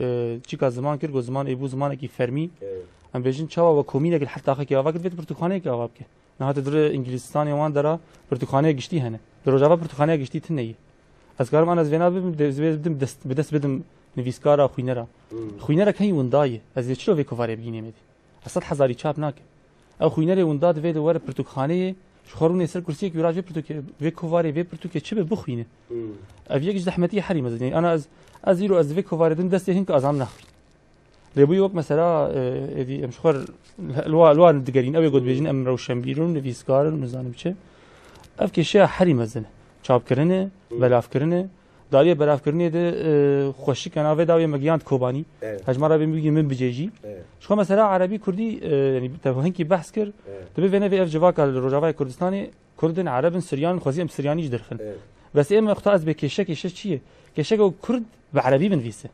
e, çîka ziman kir, ku ziman ê bû zimanekî fermî. Evet. Em bêjin çawa we komînek li her taxekê ava kir, divê tu pirtûkxaneyekê ava bike. Niha tu dirê Îngilîzistanê wan dera pirtûkxaneya giştî hene. Di Rojava pirtûkxaneya giştî tune ye. Ez karim ana ez vêna bibim, de-, ez vê bidim dest, bi dest bidim nivîskara, xwînera. Hmm. Xwînerek heyî winda ye. Ez ê çilo vê kovarê bigînê me dî? Ez sed hezarî çap nakim. Ew xwînerê winda divê de were pirtûkxaneyê, ji xwe rûnê ser kursiyek wî ra ji vê pirtûkê, vê kovarê, vê pirtûkê çi be bixwîne. Hmm. Ev yek ji zehmetiyê herî mezin. Yanî ana ez, ez îro ez di vê kovarê dim destê hin ki azam naxim. Lê bûyî wek mesela, e, êdî em ji xwe li wa, li wa digerîn. Ew ê got dibêjin em rewşenbîr in, nivîskar in, nizanim çi. Ev kêşeya herî mezin e. Çapkirin e, Hmm. belavkirin e. Dariyê belavkirinê de, e, xweşik e, navê dawê me giyand Kobanî. Evet. Hejmara bê min bigî min bicêjî. Evet. Ji xwe mesela erebî kurdî, e, yanî te hinkî behs kir. Evet. Dibê vêne vê ev civaka li Rojavayê Kurdistanê Kurd in, Ereb in, Siryan in, xwezî em Siryanî jî derxin. Evet. Bes ê me xwe ez bê kêşe, kêşe çi ye? Kêşeke kurd bi erebî binivîse.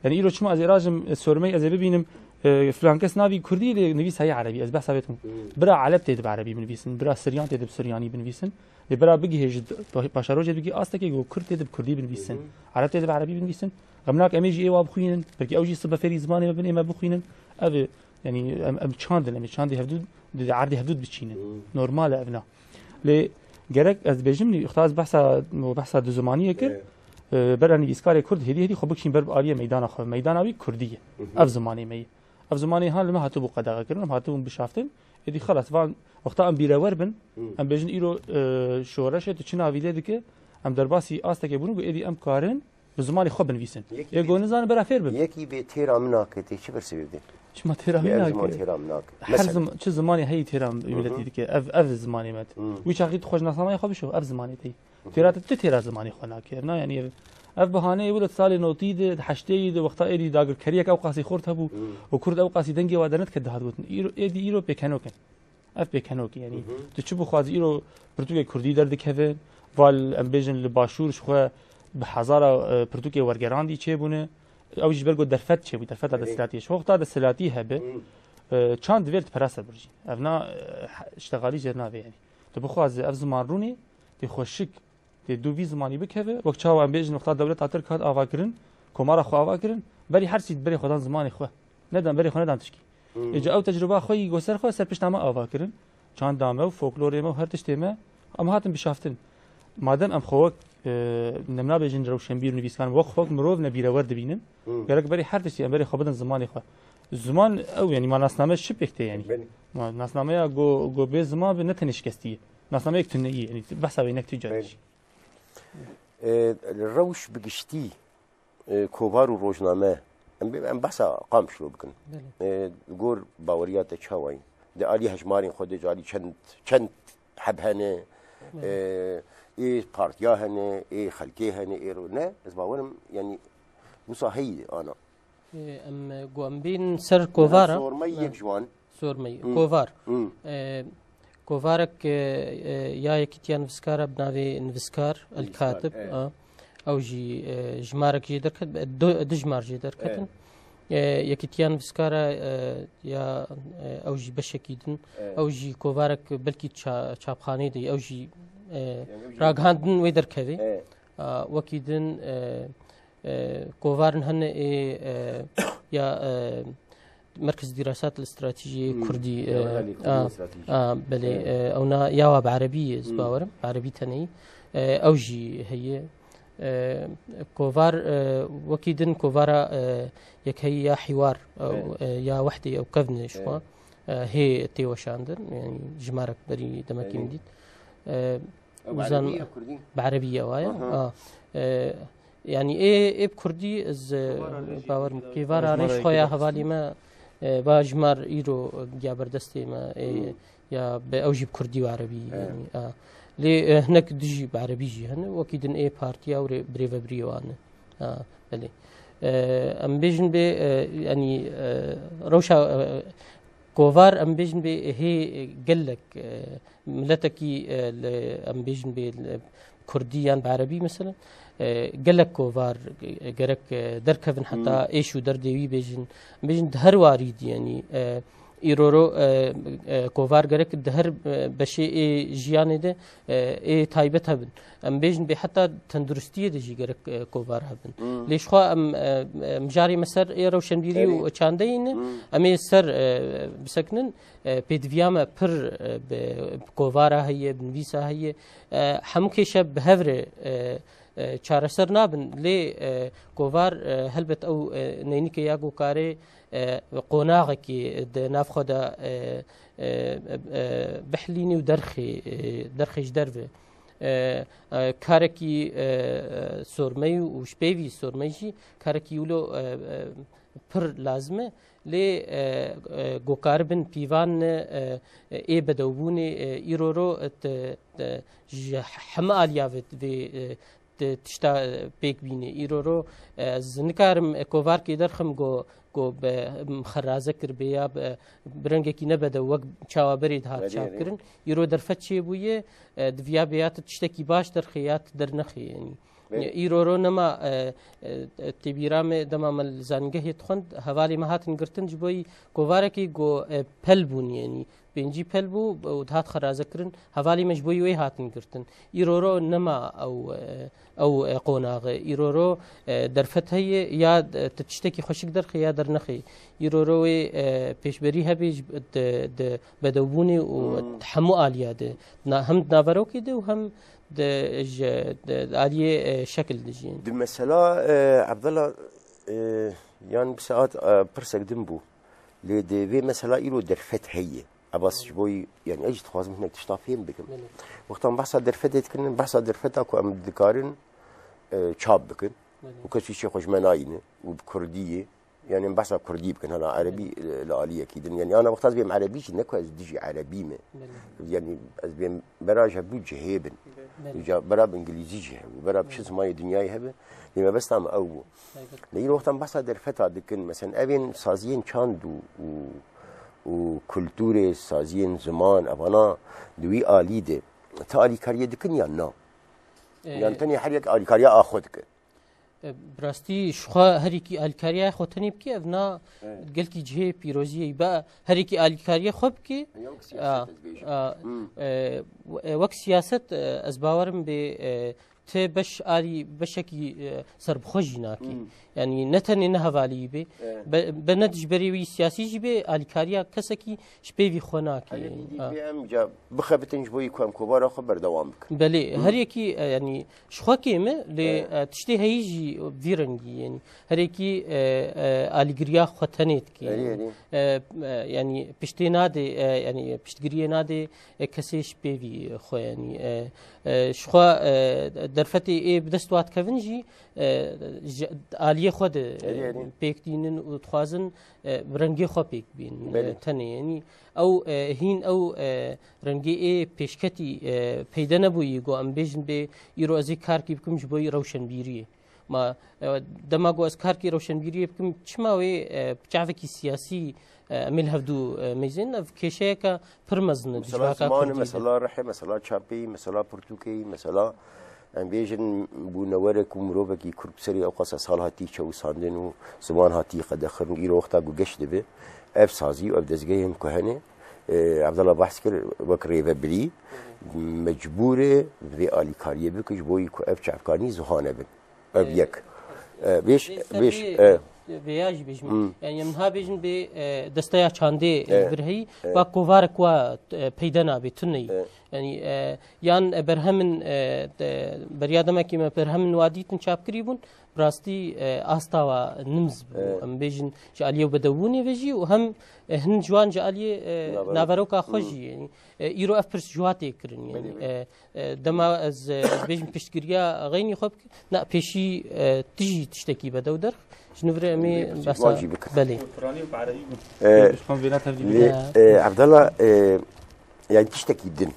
Yanî îro çima ez ê rajim, e, sormey ez ê bibînim, e, filan kes navî kurdî lê nivîs heye erebî. Ez behsa vê dikim. Hmm. Bira Eleb tê dibe erebî binivîsin, bira Siryan tê dibe Siryanî binivîsin. Lê bira bigihê ji d-, pa-, paşarojê bigihê astekê ku kurd tê dibe kurdî binivîsin. Hı hı. Ereb tê dibe erebî binivîsin. Xemnak em ê jî ê wa bixwînin. Belkî ew jî sibe fêrî zimanê me bin ê me bixwînin. Ev e, yanî em, em çand in, em ê çandê hevdû, di erdê hevdû de biçînin. Hı. Normal e ev na. Lê gerek ez dibêjim, nî, xta ez behsa, behsa du zimaniyê kir. Evet. E, ber nivîskarê kurd hêdî hêdî xwe bikişîn ber bi aliyê meydana xwe. Meydana wî kurdî ye. Hı hı. Ev zimanê me ye. Ev zimanê han li me hatibû qedexekirin, em hatibûn bişaftin. Êdî xelas, van wexta em bîrewer bin, Hı. em bêjin îro, e, şoreşê tu çi navî lê dike, em derbasî astekê bûn ku êdî em karin Bi zimanê xwe binivîsin. Yekî Yê bê- ku nizanin bera fêr bibin. Yekî bê têra min nake, tê çi bersivê bidê? Çima têra Yê min ev ziman nake? Têra min nake. Her Mesela. zim-, çi zimanê heye têra Hı hı. miletî dike. Ev, ev zimanê me. Hı. Wî çaxî tu xwe ji nasnameya xwe bişo, ev zimanê te yî. Hı hı. Têra te tu têra zimanê xwe nake. Ev na, yanî ev, ev bihaneyê wilo di salê notî de, di heştê de, wexta êdî dagirkeriyek ew qasî xurt hebû Hı. û Kurd ew qasî dengê wa dernedike dihat gotin. Îro, êdî îro pêkenok in. Ev pêkenok, yanî Hı hı. tu çi bixwazî îro pirtûkê kurdî derdikeve, va li, em bêjin li başûr ji xwe bi hezara, e, pirtûkê wergerandî çêbûne. Ew jî ji ber ku derfet çêbû, derfeta Erê. desthilatiyê. Ji wexta desthilatî hebe, Hı. e, çand divê li perasa birjî. Ev na, e, he-, ştexalî jêr navê, yanî. Tu bixwazî ev ziman rûnê, tê xweşik, tê dû vî zimanî bikeve, wek çawa em bêjin wexta dewleta Tirk hat ava kirin, komara xwe ava kirin, berî her sî berê xwe dan zimanê xwe. Nedan, berê xwe nedan tişkî. Hmm. Êca ew tecrûba xwe yî go ser xwe ser pişta me ava kirin. Çanda me û folklorê me û her tiştê me, em hatin bişaftin. Madem em xwe wek, e, em nabêjin rewşenbîr û nivîskar, em wek xwe wek mirov nebîrewer dibînin. Hmm. Gerek berê her tiştê em berê xwe bidin zimanê xwe. Ziman ew, yanî ma nasname çi pêk tê, yanî? Belê. Ma nasnameya go, go bê ziman be ne tenê şikestî ye. Nasnameyek tune ye, yanî behsa wê nek tu Belê. carî. E, rewş bi giştî, e, kovar û rojname, em, em behsa Qamişlo bikin. Belê. E, gor baweriya te çawa ye? Di alî hejmarên xwe de, di alî çend, çend heb hene, Belê. e, ê partiya hene, ê xelkê hene, ê ro-, ne, ez bawerim, yanî, wisa heyî ana. Ê, em, e, ku em bên ser kovara. Sormey Ha. yek ji wan. Sormey, Hmm. kovar. Hmm. E, kovarek, e, e, ya Yekîtiya Nivîskara bi navê Nivîskar, El Nivîskar, Katib, e. a, ew jî, e, jimarek jê derket, du, du jimar jê derketin. E. E, Yekîtiya Nivîskara, e, ya, e, ew jî beşekî din. E. Ew jî kovarek belkî ça-, çapxanê de, ew jî, e, Yani ew jî ragihandin wê derkevê. E. A, wekî din, e, e, kovarin hene ê, e, ya, e, Merkez Dirasat Stratejiyê Hmm. Kurdî, Ya, e, Merkez a, Dirasat Stratejiyê. a, belê, Evet. e, ewna ya wa bi erebî ye, ez Hmm. bawerim, bi erebî teneyî. E, ew jî heye. E, kovar, e, wekî din kovara, e, yekheyî ya Hîwar, ew, Evet. e, ya Wehdê, ew kevne ji Evet. xwe. E, hê tê weşandin, yanî jimarek berî demekî Evet. min dît. E, Ew bi uzan erebî ya kurdî? Bi erebî ye wa ye. Aha. A, e, yanî ê, ê bi kurdî ez, e, Kêvara rêj bawerim. Kêvara Kêvara rêj rêj xwe ya kêvara hevalê me, e, ba jimar îro giya berdestê me, e, Hmm. ya bi ew jî bi kurdî û erebî, Evet. yanî, a. Lê, e, hinek dijî bi erebî jî hene, wekî din ê partiya û rê-, birêvebriyê wan e. A, belê. E, em bêjin bê, e, yanî, e, rewşa, e, kovar em bêjin bê hê gelek, e, miletekî, e, li, em bêjin bê li kurdî yan bi erebî mesela, e, gelek kovar, e, gerek, e, derkevin heta Hmm. êş û derdê wî bêjin. Em bêjin di her warî dî, yanî, e, îroro, e, e, kovar gerek di her, e, beşê ê jiyanê de, e, ê taybet hebin. Em bêjin bê heta tenduristiyê de jî gerek, e, kovar hebin. Hmm. Lê jixwe em, e, e, mijarê me ser ê rewşenbîrî Erê. û çandeyî ne, Hmm. em ê ser, e, bisekinin. E, pêdiviya me pir, e, bi, bi kovara heye, bi nivîsa heye. E, hemû kêşe bi hev re, e, e, çareser nabin. Lê, e, kovar, e, helbet ew, e, neynike ya ku kare, e, qonaxekî di nav xwe de, e, e, e, bihlînî û derxê, e, derxê ji derve. E, e, karekî, e, e, sormeyî û ji pêvî sormeyî jî karekî wilo, e, e, pir lazim e. Lê, e, e, gokaribin pîvan ne, e, e, ê bedewbûnê, e, îroro, e, te, te, ji heme aliya ve, vê, e, te tişta, e, pêk bîne. Îroro, e, ez nikarim, e, kovarkê derxim go, go be, em, xeraze kir bê ya be, bi rengekî nebedew wek çawa berê dihat Erê, çap erê. kirin. Îro derfet çêbûye, e, diviya bê ya tu tiştekî baş derxê ya tu dernexê, yanî. Belê. Îro ro nema, e, e, e, têbîra me dema me li zanîngehê dixwend, hevalê me hatin girtin ji bo yî kovarekî ku, e, pel bûn, yanî pêncî pel bû û dihat xerazekirin. Hevalê me ji bo yî wê hatin girtin. Îro ro nema ew, e, ew, e, qonaxe. Îro ro, e, derfet heye ya, e, tu tiştekî xweşik derxê ya dernexê. Îro ro wê, e, pêşberî hebe ji, di, di bedewbûnê û Hmm. di hemû aliya de. Na, hem di naverokê de û hem di, ji, di, di aliyê, e, şekil de jî. Di mesela, e, Evdela, e, yan bi saet, e, pirsek din bû. Lê di vê mesela îro derfet heye. Ebas ji bo, yanî ez jî dixwazim hinek tişta fêm bikim. Belê. Wextan behsa derfetê dikin, behsa derfeta ku em dikarin, e, çap bikin. û kes îşê xwe ji me nayîne û bi kurdî ye. Yani em behsa kurdî bikin, hela erebî, e, li aliyekî din. Yani ana wexta ez bêm erebî jî, ne ku ez dijî erebî me. Belê. Yani ez bêm bera ji hevdû cihê bin. Belê. Ca bera bi îngilîzî jî hebû, bera bi çi zimanê dinyayê hebe. Lê mebesta me ew bû. Taybet. Lê îro wexta em behsa derfeta dikin, mesela evên saziyên çand û, û, û kulturê, saziyên ziman, evana di wî alî de ti alîkariyê dikin yan na? Ee, Yan tenê her yek alîkariya a xwe dike? E, bi rastî ji xwe herîkî alîkariya xwe tenê bike, ev na Evet. gelkî cihê pîroziyê be, herîkî alîkariya xwe bike. Ya wek siyaset A, ez bêjim. a, Hmm. e, w-, e, wek siyaset, e, ez bawerim bê, e, ti beş alî, beşekî, e, serbixwe jî nake. Hmm. Yani ne tenê ne hevalî bê. Evet. Be, be ne ji berê wî siyasî jî bê, alîkariya kesekî ji pêvî xwe nake. Hele Yani, bî dî a. pê em ca bixebitin ji bo yî ku em kovara xwe berdewam bikin. Belê, Hmm. her yekî, e, yani Ji xwe kêm e, lê, Evet. e, tiştê heyî jî vî rengî, yani herekî, e, e, alîgiriya xwe tenê dike. Erê, erê. E, e, yani piştê nadê, e, yani piştgiriyê nadê, e, kesê ji pêvî xwe, yani, e, e, ji xwe, e, derfetê ê bi dest wan dikevin jî, e, ji aliyê xwe de, e, Erê, erê. pêk tînin û dixwazin, e, bi rengê xwe pêk bîn, e, Belê. tenê, yani ew, e, hîn ew, e, rengê ê pêşketî, e, peyde nebûyî, ku em bêjin bê, îro ez ê karkî bikim ji bo rewşenbîriyê. Ma, e, dema ku ez karkî rewşenbîriyê bikim, çima wê, e, çavekî siyasî, e, em ê li hevdû, e, mêzên? Ev kêşeyeke pir mezin e, Mesela dijbaka ziman e, kurdî de. mesela rih e, mesela çapê yî, mesela pirtûkê yî, mesela em bêjin bûnewerek û mirovekî kurd bi serê ew qasa sal hatî çewisandin û ziman hatî qedexin, îro wexta ku geş dibe, ev sazî û ev dezgehên ku hene, e, Evdala behs kir, wek rêvebirî mecbûr e vê alîkariyê bike ji bo ku ev çavkanî ziwa nebin. Ev Ee, yek. E, vêş, vê vêş, serê e. vêya jî bêjim. Hmm. Yani em niha bêjin bê, e, desteya çandê, e, Evet. vir heyî, Evet. va kovarek wa, e, peyde nabê, tune yî. Evet. Yani, e, yan, e, berhemin, e, de, beriya demekî me berhemin wa dîtin çapkirî bûn, bi rastî, e, asta wa nimz bû. Evet. Em bêjin ji aliyê bedewbûnê ve jî û hem, e, hin ji wan ji aliyê, e, Naveroka. naveroka xwe Hmm. jî. Yani, e, îro ev pirs ji wa tê kirin. Yani, Belê, belê. e, E, dema ez, e, ez bêjim piştgiriya xeynî xwe bikim, na pêşî, e, tu jî tiştekî bedew derx. Ji nû vir em ê Belê, behsa wan jî bikin. Belê. Piranî û bi erebî bûn. E, Ji xwe vêna tevlî lê, bike. e, Evdala, e, yani tiştekî din.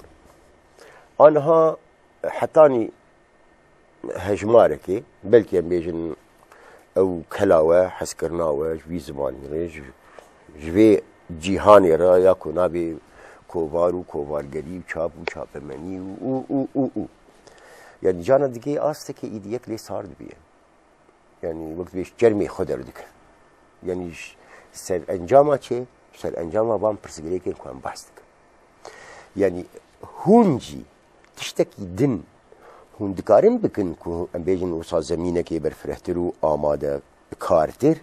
Aniha hetanî hejmarekê, belkî em bêjin ew kela we, hezkirina we ji vî zimanî re, ji, ji vê cîhanê re ya ku nabê kovar û kovargerî û çap û çapemenî û, û, û, û, û. Yani cana digê astekê îdî yek lê sar dibiye. Yani wek dibêj çermê xwe derdike. Yani ji serencama çê, serencama van pirsgirêkên ku em behs dikin. Yani hûn jî tiştekî din hûn dikarin bikin ku em bêjin wisa zemînekê berfirehtir û amadekartir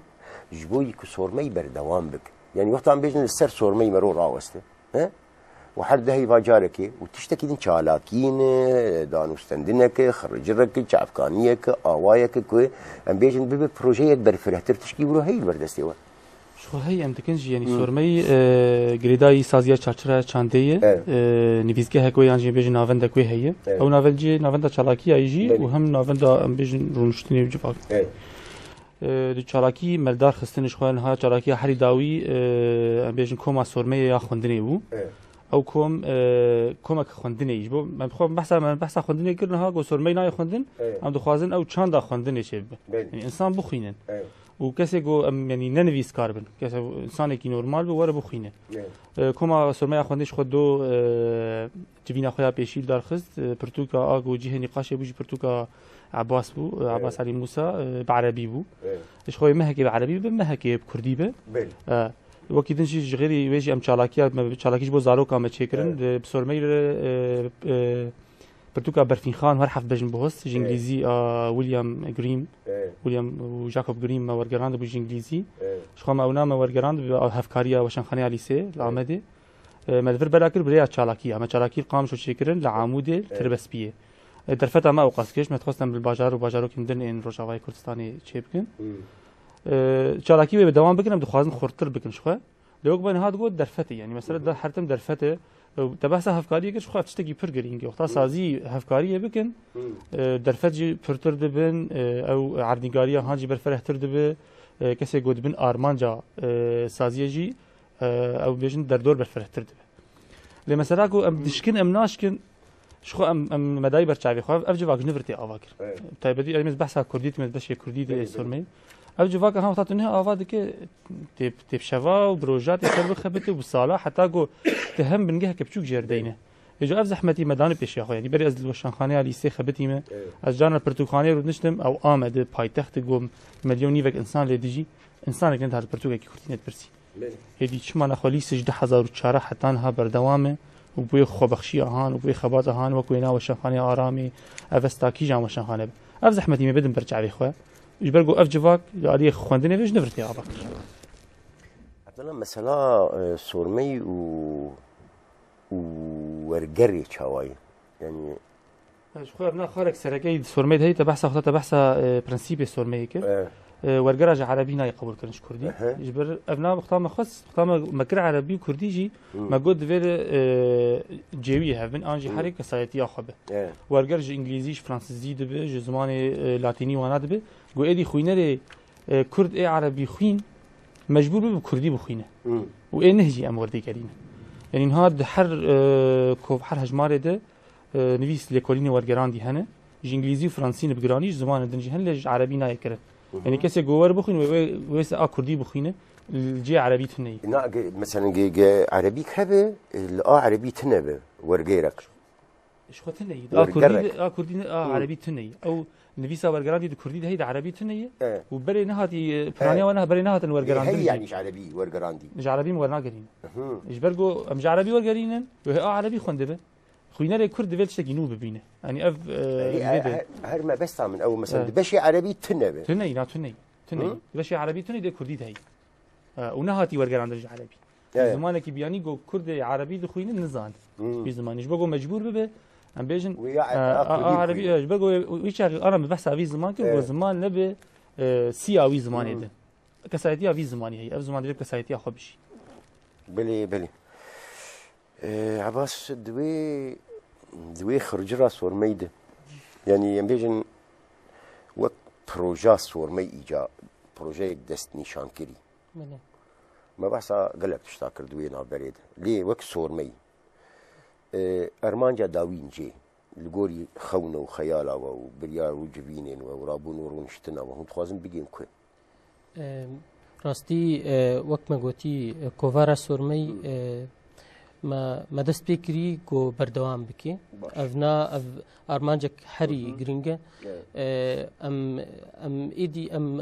ji bo yî ku sormeyî berdewam bike. Yani wexta em bêjin li ser sormeyî me ro raweste. He? Û her dehî va carekê û tiştekî din çalakî ne, danûstendineke, xiricireke, çavkaniyeke, awayeke ku em bêjin bibe projeyek berfirehtir tişkî wilo heyî li ber destê we. Ji xwe hey em dikin jî, yanî Hmm. sormeyî, e, girêdayî saziya çarçira çandê ye. Evet. E, nivîsgehek wê yan jî bêjin navendek wê heye. Evet. Ew navend jî navenda çalakiya yî jî Belê. û hem navenda em bêjin rûniştinê û civak. Evet. E, di çalakî meldar xistin ji xwe niha çalakiya herî dawî, e, em bêjin koma sormeyê ya xwendinê bû. Evet. Ew kom, e, komek xwendinê yî. Ji bo me bi xwe behsa, me behsa xwendinê kir niha ku sormeyê nayê xwendin, Evet. em dixwazin ew çanda xwendinê çêbibe. Belê. Yani însan bixwînin. Evet. Û kesê ku em, yanî ne nivîskar bin, kesê, însanekî normal be were bixwîne. Evet. E, koma sormeya xwendinê ji xwe do, e, civîna xwe ya pêşî li dar xist, e, pirtûka a ku cihê nîqaşê bû jî pirtûka Ebas bû, e, Evet. Ebas Elî Mûsa, e, bi erebî bû. Evet. Ji xwe mehekê bi erebî be, mehekê bi kurdî be. Belê. E, wekî din jî ji xêrî wê jî em çalakiya me, çalakî ji bo zaroka me çêkirin. Evet. Di, bi sormeyî re, e, e, pirtûka Berfînxan her heft bejn bihust, ji Evet. îngilîzî a William Grimm. Evet. William û Jacob Grimm me wergerandibû ji îngilîzî. Evet. Ji xwe me ewna me wergerandibû a hevkariya Weşanxaneya Lîsê li Evet. Amedê. E, me li vir bela kir bi rêya çalakiya. Me çalakî li Qamişlo çêkirin, li Amûdê, li Evet. Tirbespiyê. E, derfeta me ewqas giş, me dixwest em li bajar û bajarokên din ên Rojavayê Kurdistanê çêbikin. Hmm. E, çalakî wê bi dewam bikin, em dixwazin xurttir bikin ji xwe. Lê wek me niha digot derfetê, yanî mesela da her tim derfet e. Te behsa hevkariyê kir, ji xwe ev tiştekî pir girîng e. Wexta sazî hevkariyê bikin, e, derfet jî pirtir dibin, e, ew erdnîgariya han jî berferehtir dibe, e, kesê ku dibin armanca, e, saziyê jî, e, ew bêjin derdor berferehtir dibe. Lê mesela ku em dişkin, em naşkin, ji xwe em, em medayî ber çavê xwe, ev civak ji nivir tê ava kir. Evet. Taybetî em ê behsa kurdî dikin, beşê kurdî de Belê, belê. sormeyê. Ev civaka ha wexta tu niha ava dike, tê, tê bi şeva û bi roja tê ser bixebite û bi sala, heta ku te hem bingeheke biçûk jê re deyne. Êco ev zehmetî me dane pêşiya xwe. Yanî berê ez li weşanxaneya lîsê xebitîme. Evet. Ez carna pirtûkxaneyê rûdiniştim, ew Amedê, paytextê ku milyon nîvek insan lê dijî, insanek nedihat pirtûkekî kurdî nedipirsî. Belê. Hêdî çima nexwe lîsê ji du hezar û çar heta niha berdewam e û bûye xwebexşiya han û bûye xebata han wek wêna weşanxaneya Aramê, ev esta kîjan weşanxane be. Ev zehmetî me bidin ber çavê xwe. Ji ber ku ev civak li aliyê xwendinê ve ji nivir tê ava kir. Evdana mesela, e, sormeyî û, û wergerê çawa ye? Yanî Ji xwe ev na xalek sereke yî di sormeyê de heyî, te behsa xwe, te behsa, e, prensîpê sormeyê kir. E. E, wergera ji erebî nayê qebûl kirin ji kurdî. Ehe. Ji ber ev na wexta me xwest, wexta me, me kir erebî û kurdî jî, Hmm. me got divê li, e, cêwiyê hev bin, an jî Hmm. herê kesayetiya xwe be. E. Werger ji îngilîzî, ji fransizî dibe, ji zimanê, e, latînî wana dibe. Got êdî xwînerê, e, kurd ê erebî xwîn, mecbûr bibe bi kurdî bixwîne. Hmm. Û ê neh jî em werdê gerînin. Yanî niha di her, e, kov-, her hejmarê de, e, nivîs lêkolînê wergerandî hene. Ji îngilîzî û fransî ne bi giranî, ji zimanên din jî hene, lê ji erebî nayê kirin. Hı hı. Yanî kesê ku wer bixwîn, wê, wê, wê se a kurdî bixwîne, li cihê erebî tune ye. Na, ge-, mesela ge-, ge-, erebî hebe, e, li a erebî tune be, wergêrek. Ji xwe tune ye. A Wergerek. kurdî de, a kurdî ne, a Hı. erebî tune ye. Ew nivîsa wergerandî di kurdî de heyî, di erebî tune ye. E. Û berê nehatî, e, piraniya E. wan berê nehatin Lê wergerandin heyî jî. yanî ji erebî wergerandî. Ji erebî min wernagerînin. Hı. Ji ber ku em ji erebî wergerînin, wê a erebî xwendibin. Xwînerê kurd divê tiştekî nû bibîne. Yanî ev, e, Yanî, vê e, de. her, her mebesta min ew, mesela, Evet. di beşê erebî tune be. Tune ye, na tune ye. Tune ye. Hı? Di beşê erebî tune ye, dê kurdî de heyî. E, û nehatî wergerandin ji erebî. Evet. Zimanekî biyanî ku kurdê erebî dixwînin, nizan. Hı. Bi zimanî. Ji bo ku mecbûr bibe, em bêjin, Wê ya e, a, a, a kurdî erebî, bixwîne. e, ji bo ku wî çaxî ana bi behsa vî ziman kir, Evet. ku ziman nebe, e, siya wî zimanê Hı. de. Kesayetiya vî zimanî heye. Ev ziman divê bi kesayetiya xwe bijî. Belê, belê. Ee, Ebas, di wê, di wê xircira sormeyî de, yanî em bêjin wek proja sormeyî îca, projeyek destnîşankirî. Belê. Me behsa gelek tişta kir di wê navberê de. Lê wek sormeyî, ee, ermanca dawîn cê, li gorî xewna û xeyala we û biryar û civînên we û rabûn û rûniştina we, hûn dixwazin bigên ku? Em, rastî, e, wek me gotî, e, kovara sormeyî, Hmm. e, me, me dest pê kirî ku berdewam bike. Baş. Ev na, ev armancek herî Hı hı. girîng e. Evet. E, em, em êdî, em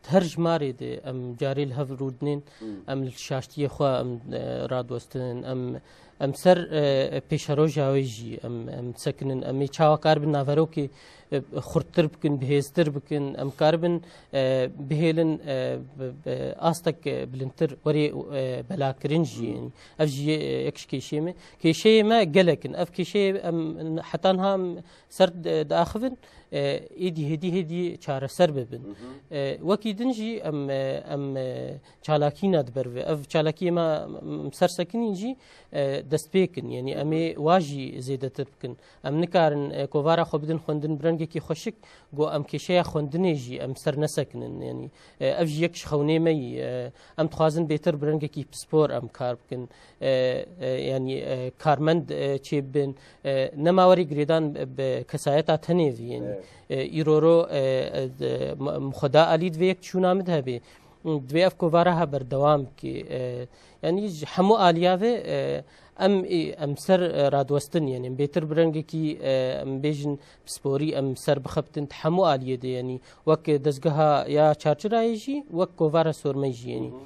her jimarê de em carê li hev rûdinên, Hmm. em li şaştiyê xwe em, e, radiwestin, em, em ser, e, pêşeroja wê jî em, em sekinin, em ê çawa karibin naverokê e, xurttir bikin, bihêztir bikin, em karibin, e, bihêlin, e, bi, bi astek, e, bilindtir werê, e, belakirin jî. Hmm. Yanî ev jî, e, yek ji kêşeyê me. Kêşeyê me gelek in. Ev kêşeyê em heta niha em ser di-, diaxivin, e, êdî hêdî hêdî çareser bibin. Hı hı. E, wekî din jî em, e, em, e, çalakîna di ber ve. Ev çalakiyê me, em ser sekinîn jî, e, dest pê kin. Yanî em ê wa jî zêdetir bikin. Em nikarin, e, kovara xwe bidin xwendin bi rengekî xweşik, ku em kêşeya xwendinê jî em ser nesekinin. Yanî, e, ev jî yek ji xewnê me yî. E, em dixwazin bêtir bi rengekî pispor em kar bikin. E, e, yanî, e, karmend, e, çêbibin. E, nema werî girêdan bi kesayeta tenê vî. Yanî, Evet. e, îroro, e, e, de, m-, m-, xweda alî divê yek çûna min de hebe. Divê ev kovara ha berdewam bike. E, yanî ji hemû aliya ve, e, em, em ser, e, radiwestin, yanî em bêtir bi rengekî, e, em bêjin pisporî em ser bixebtin di hemû aliyê de, yanî wek dezgeha ya çarçirayê jî, wek kovara sormeyê jî, yanî. Hı hı.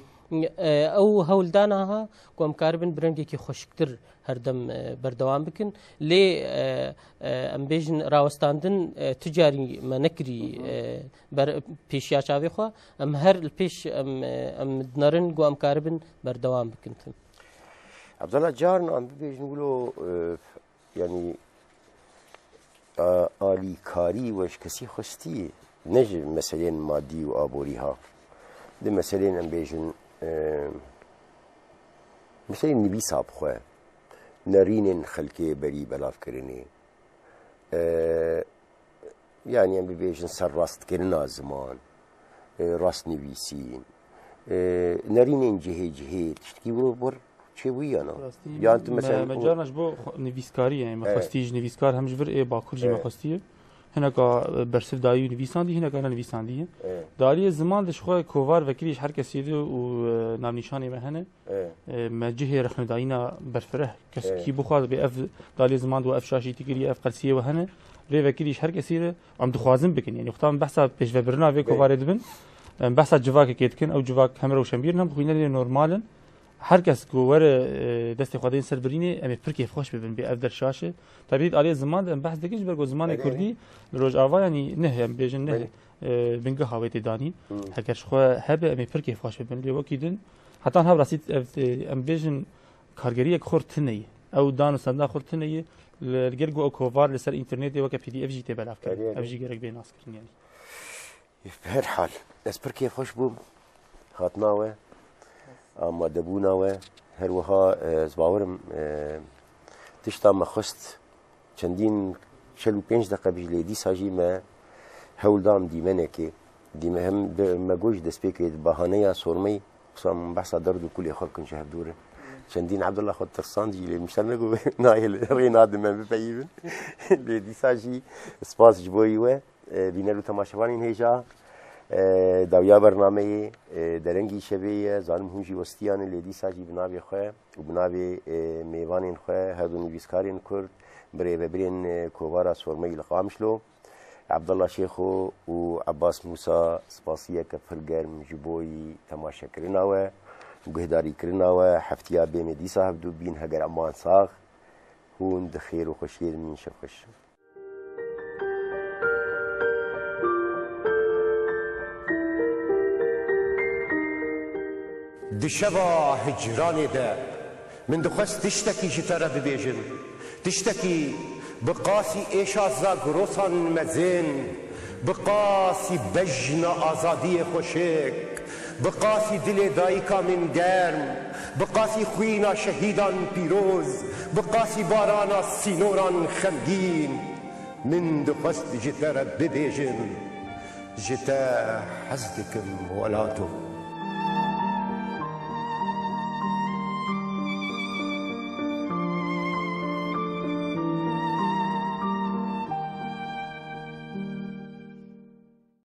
E, ew hewldana ha ku em karibin bi rengekî xweşiktir her dem, e, berdewam bikin. Lê, e, e, em bêjin rawestandin, e, tu carî me nekirî, Hı hı. e, ber pêşiya çavê xwe. Em her li pêş em, e, em dinerin ku em karibin berdewam bikin tim. Abdullah, carna em bibêjin wilo, e, yanî, a, alîkarî we ji kesî xwestî, ne ji meseleyên madî û aborî ha. Di meseleyên em bêjin, e, Meselê nivîsa bi xwe, nerînên xelkê berî belavkirinê, e, yanî em bibêjin serrastkirina ziman, e, rastnivîsîn, e, nerînên cihê cihê, tiştekî wir wir çêbûyî ya na? Rastî, Yan tu me, mesela me carna ji bo xwe-, nivîskarî, yani me Evet. xwestî ji nivîskar hem ji vir ê bakur jî me Evet. xwestiye. Hineka, e, bersiv dayî û nivîsandî, hineka ne nivîsandî ye. Evet. Di aliyê ziman de ji xwe kovar vekirî ji her kesî de û, e, navnîşanê me hene. Evet. E, me cihê rexnedayîna berfireh, kes Evet. kî bixwaz bê ev dalê ziman de ev şaşî tikirî, ev qelsiyê we hene, lê vekirî ji her kesî re em dixwazin bikin. Yani wexta em behsa pêşvebirina vê Evet. kovarê dibin, em behsa civakekê dikin, ew civak hem rewşenbîr in, hem xwînerê normal in. Her kes ku were, e, destê xwe dên ser birînê, em ê pir kêfxweş bibin bê ev der şaş e. Tabii alê ziman de em behs dikin ji ber ku zimanê Evet. kurdî li Rojava, yani neh, em bêjin neh, Belê. e, bingeha wê tê danîn. Hmm. Heger ji xwe hebe, em ê pir kêfxweş bibin. Lê wekî din, heta niha rastî ev, e, em bêjin kargeriyek xurt tune ye. Ew dan û stenda xurt tune ye. Li, li gel ku ew kovar li ser înternetê weke P D F jî tê belavkirin. Erê, erê. Ev jî gerek bê naskirin yani. Bi her hal, ez pir kêfxweş bûm hatina we, amadebûna we. Her wiha, e, ez bawerim, e, tişta me xwest çendîn çel û pênc deqe bî, lê dîsa jî me hewl da em dîmenekê. Dîme hem de me got ji destpêkê di bahaneya sormeyê, wisa min behsa derd û kulê xwe bikin ji hevdû re. Çendîn Abdullah xwe tirsand jî, lê min ser negot nayê li rê nadin me bipeyivin. Lê dîsa jî spas ji bo yî we. E, bîner û temaşevanên hêja, e, dawiya bernameyê, e, derengî şevê ye, zanim hûn jî westiyane, lê dîsa jî bi navê xwe û bi navê, e, mêvanên xwe, her du nivîskarên kurd, bi rêvebirên, e, kovara Sormeyî li Qamişlo, Abdullah Şêxo û Abbas Mûsa, spasiyeke pir germ ji bo yî temaşekirina we, guhdarîkirina we, heftiya bê me dîsa hevdû bîn, heger eman sax, hûn di xêr û xweşiyê de bîn, şev xweş. Di şeva hicranê de min dixwest tiştekî ji te re bibêjim. Tiştekî bi qasî êşa zagrosan mezin, bi qasî bejna azadiyê xweşik, bi qasî dilê dayika min germ, bi qasî xwîna şehîdan pîroz, bi qasî barana sînoran xemgîn. Min dixwest ji te re bibêjim, ji te hez dikim welato.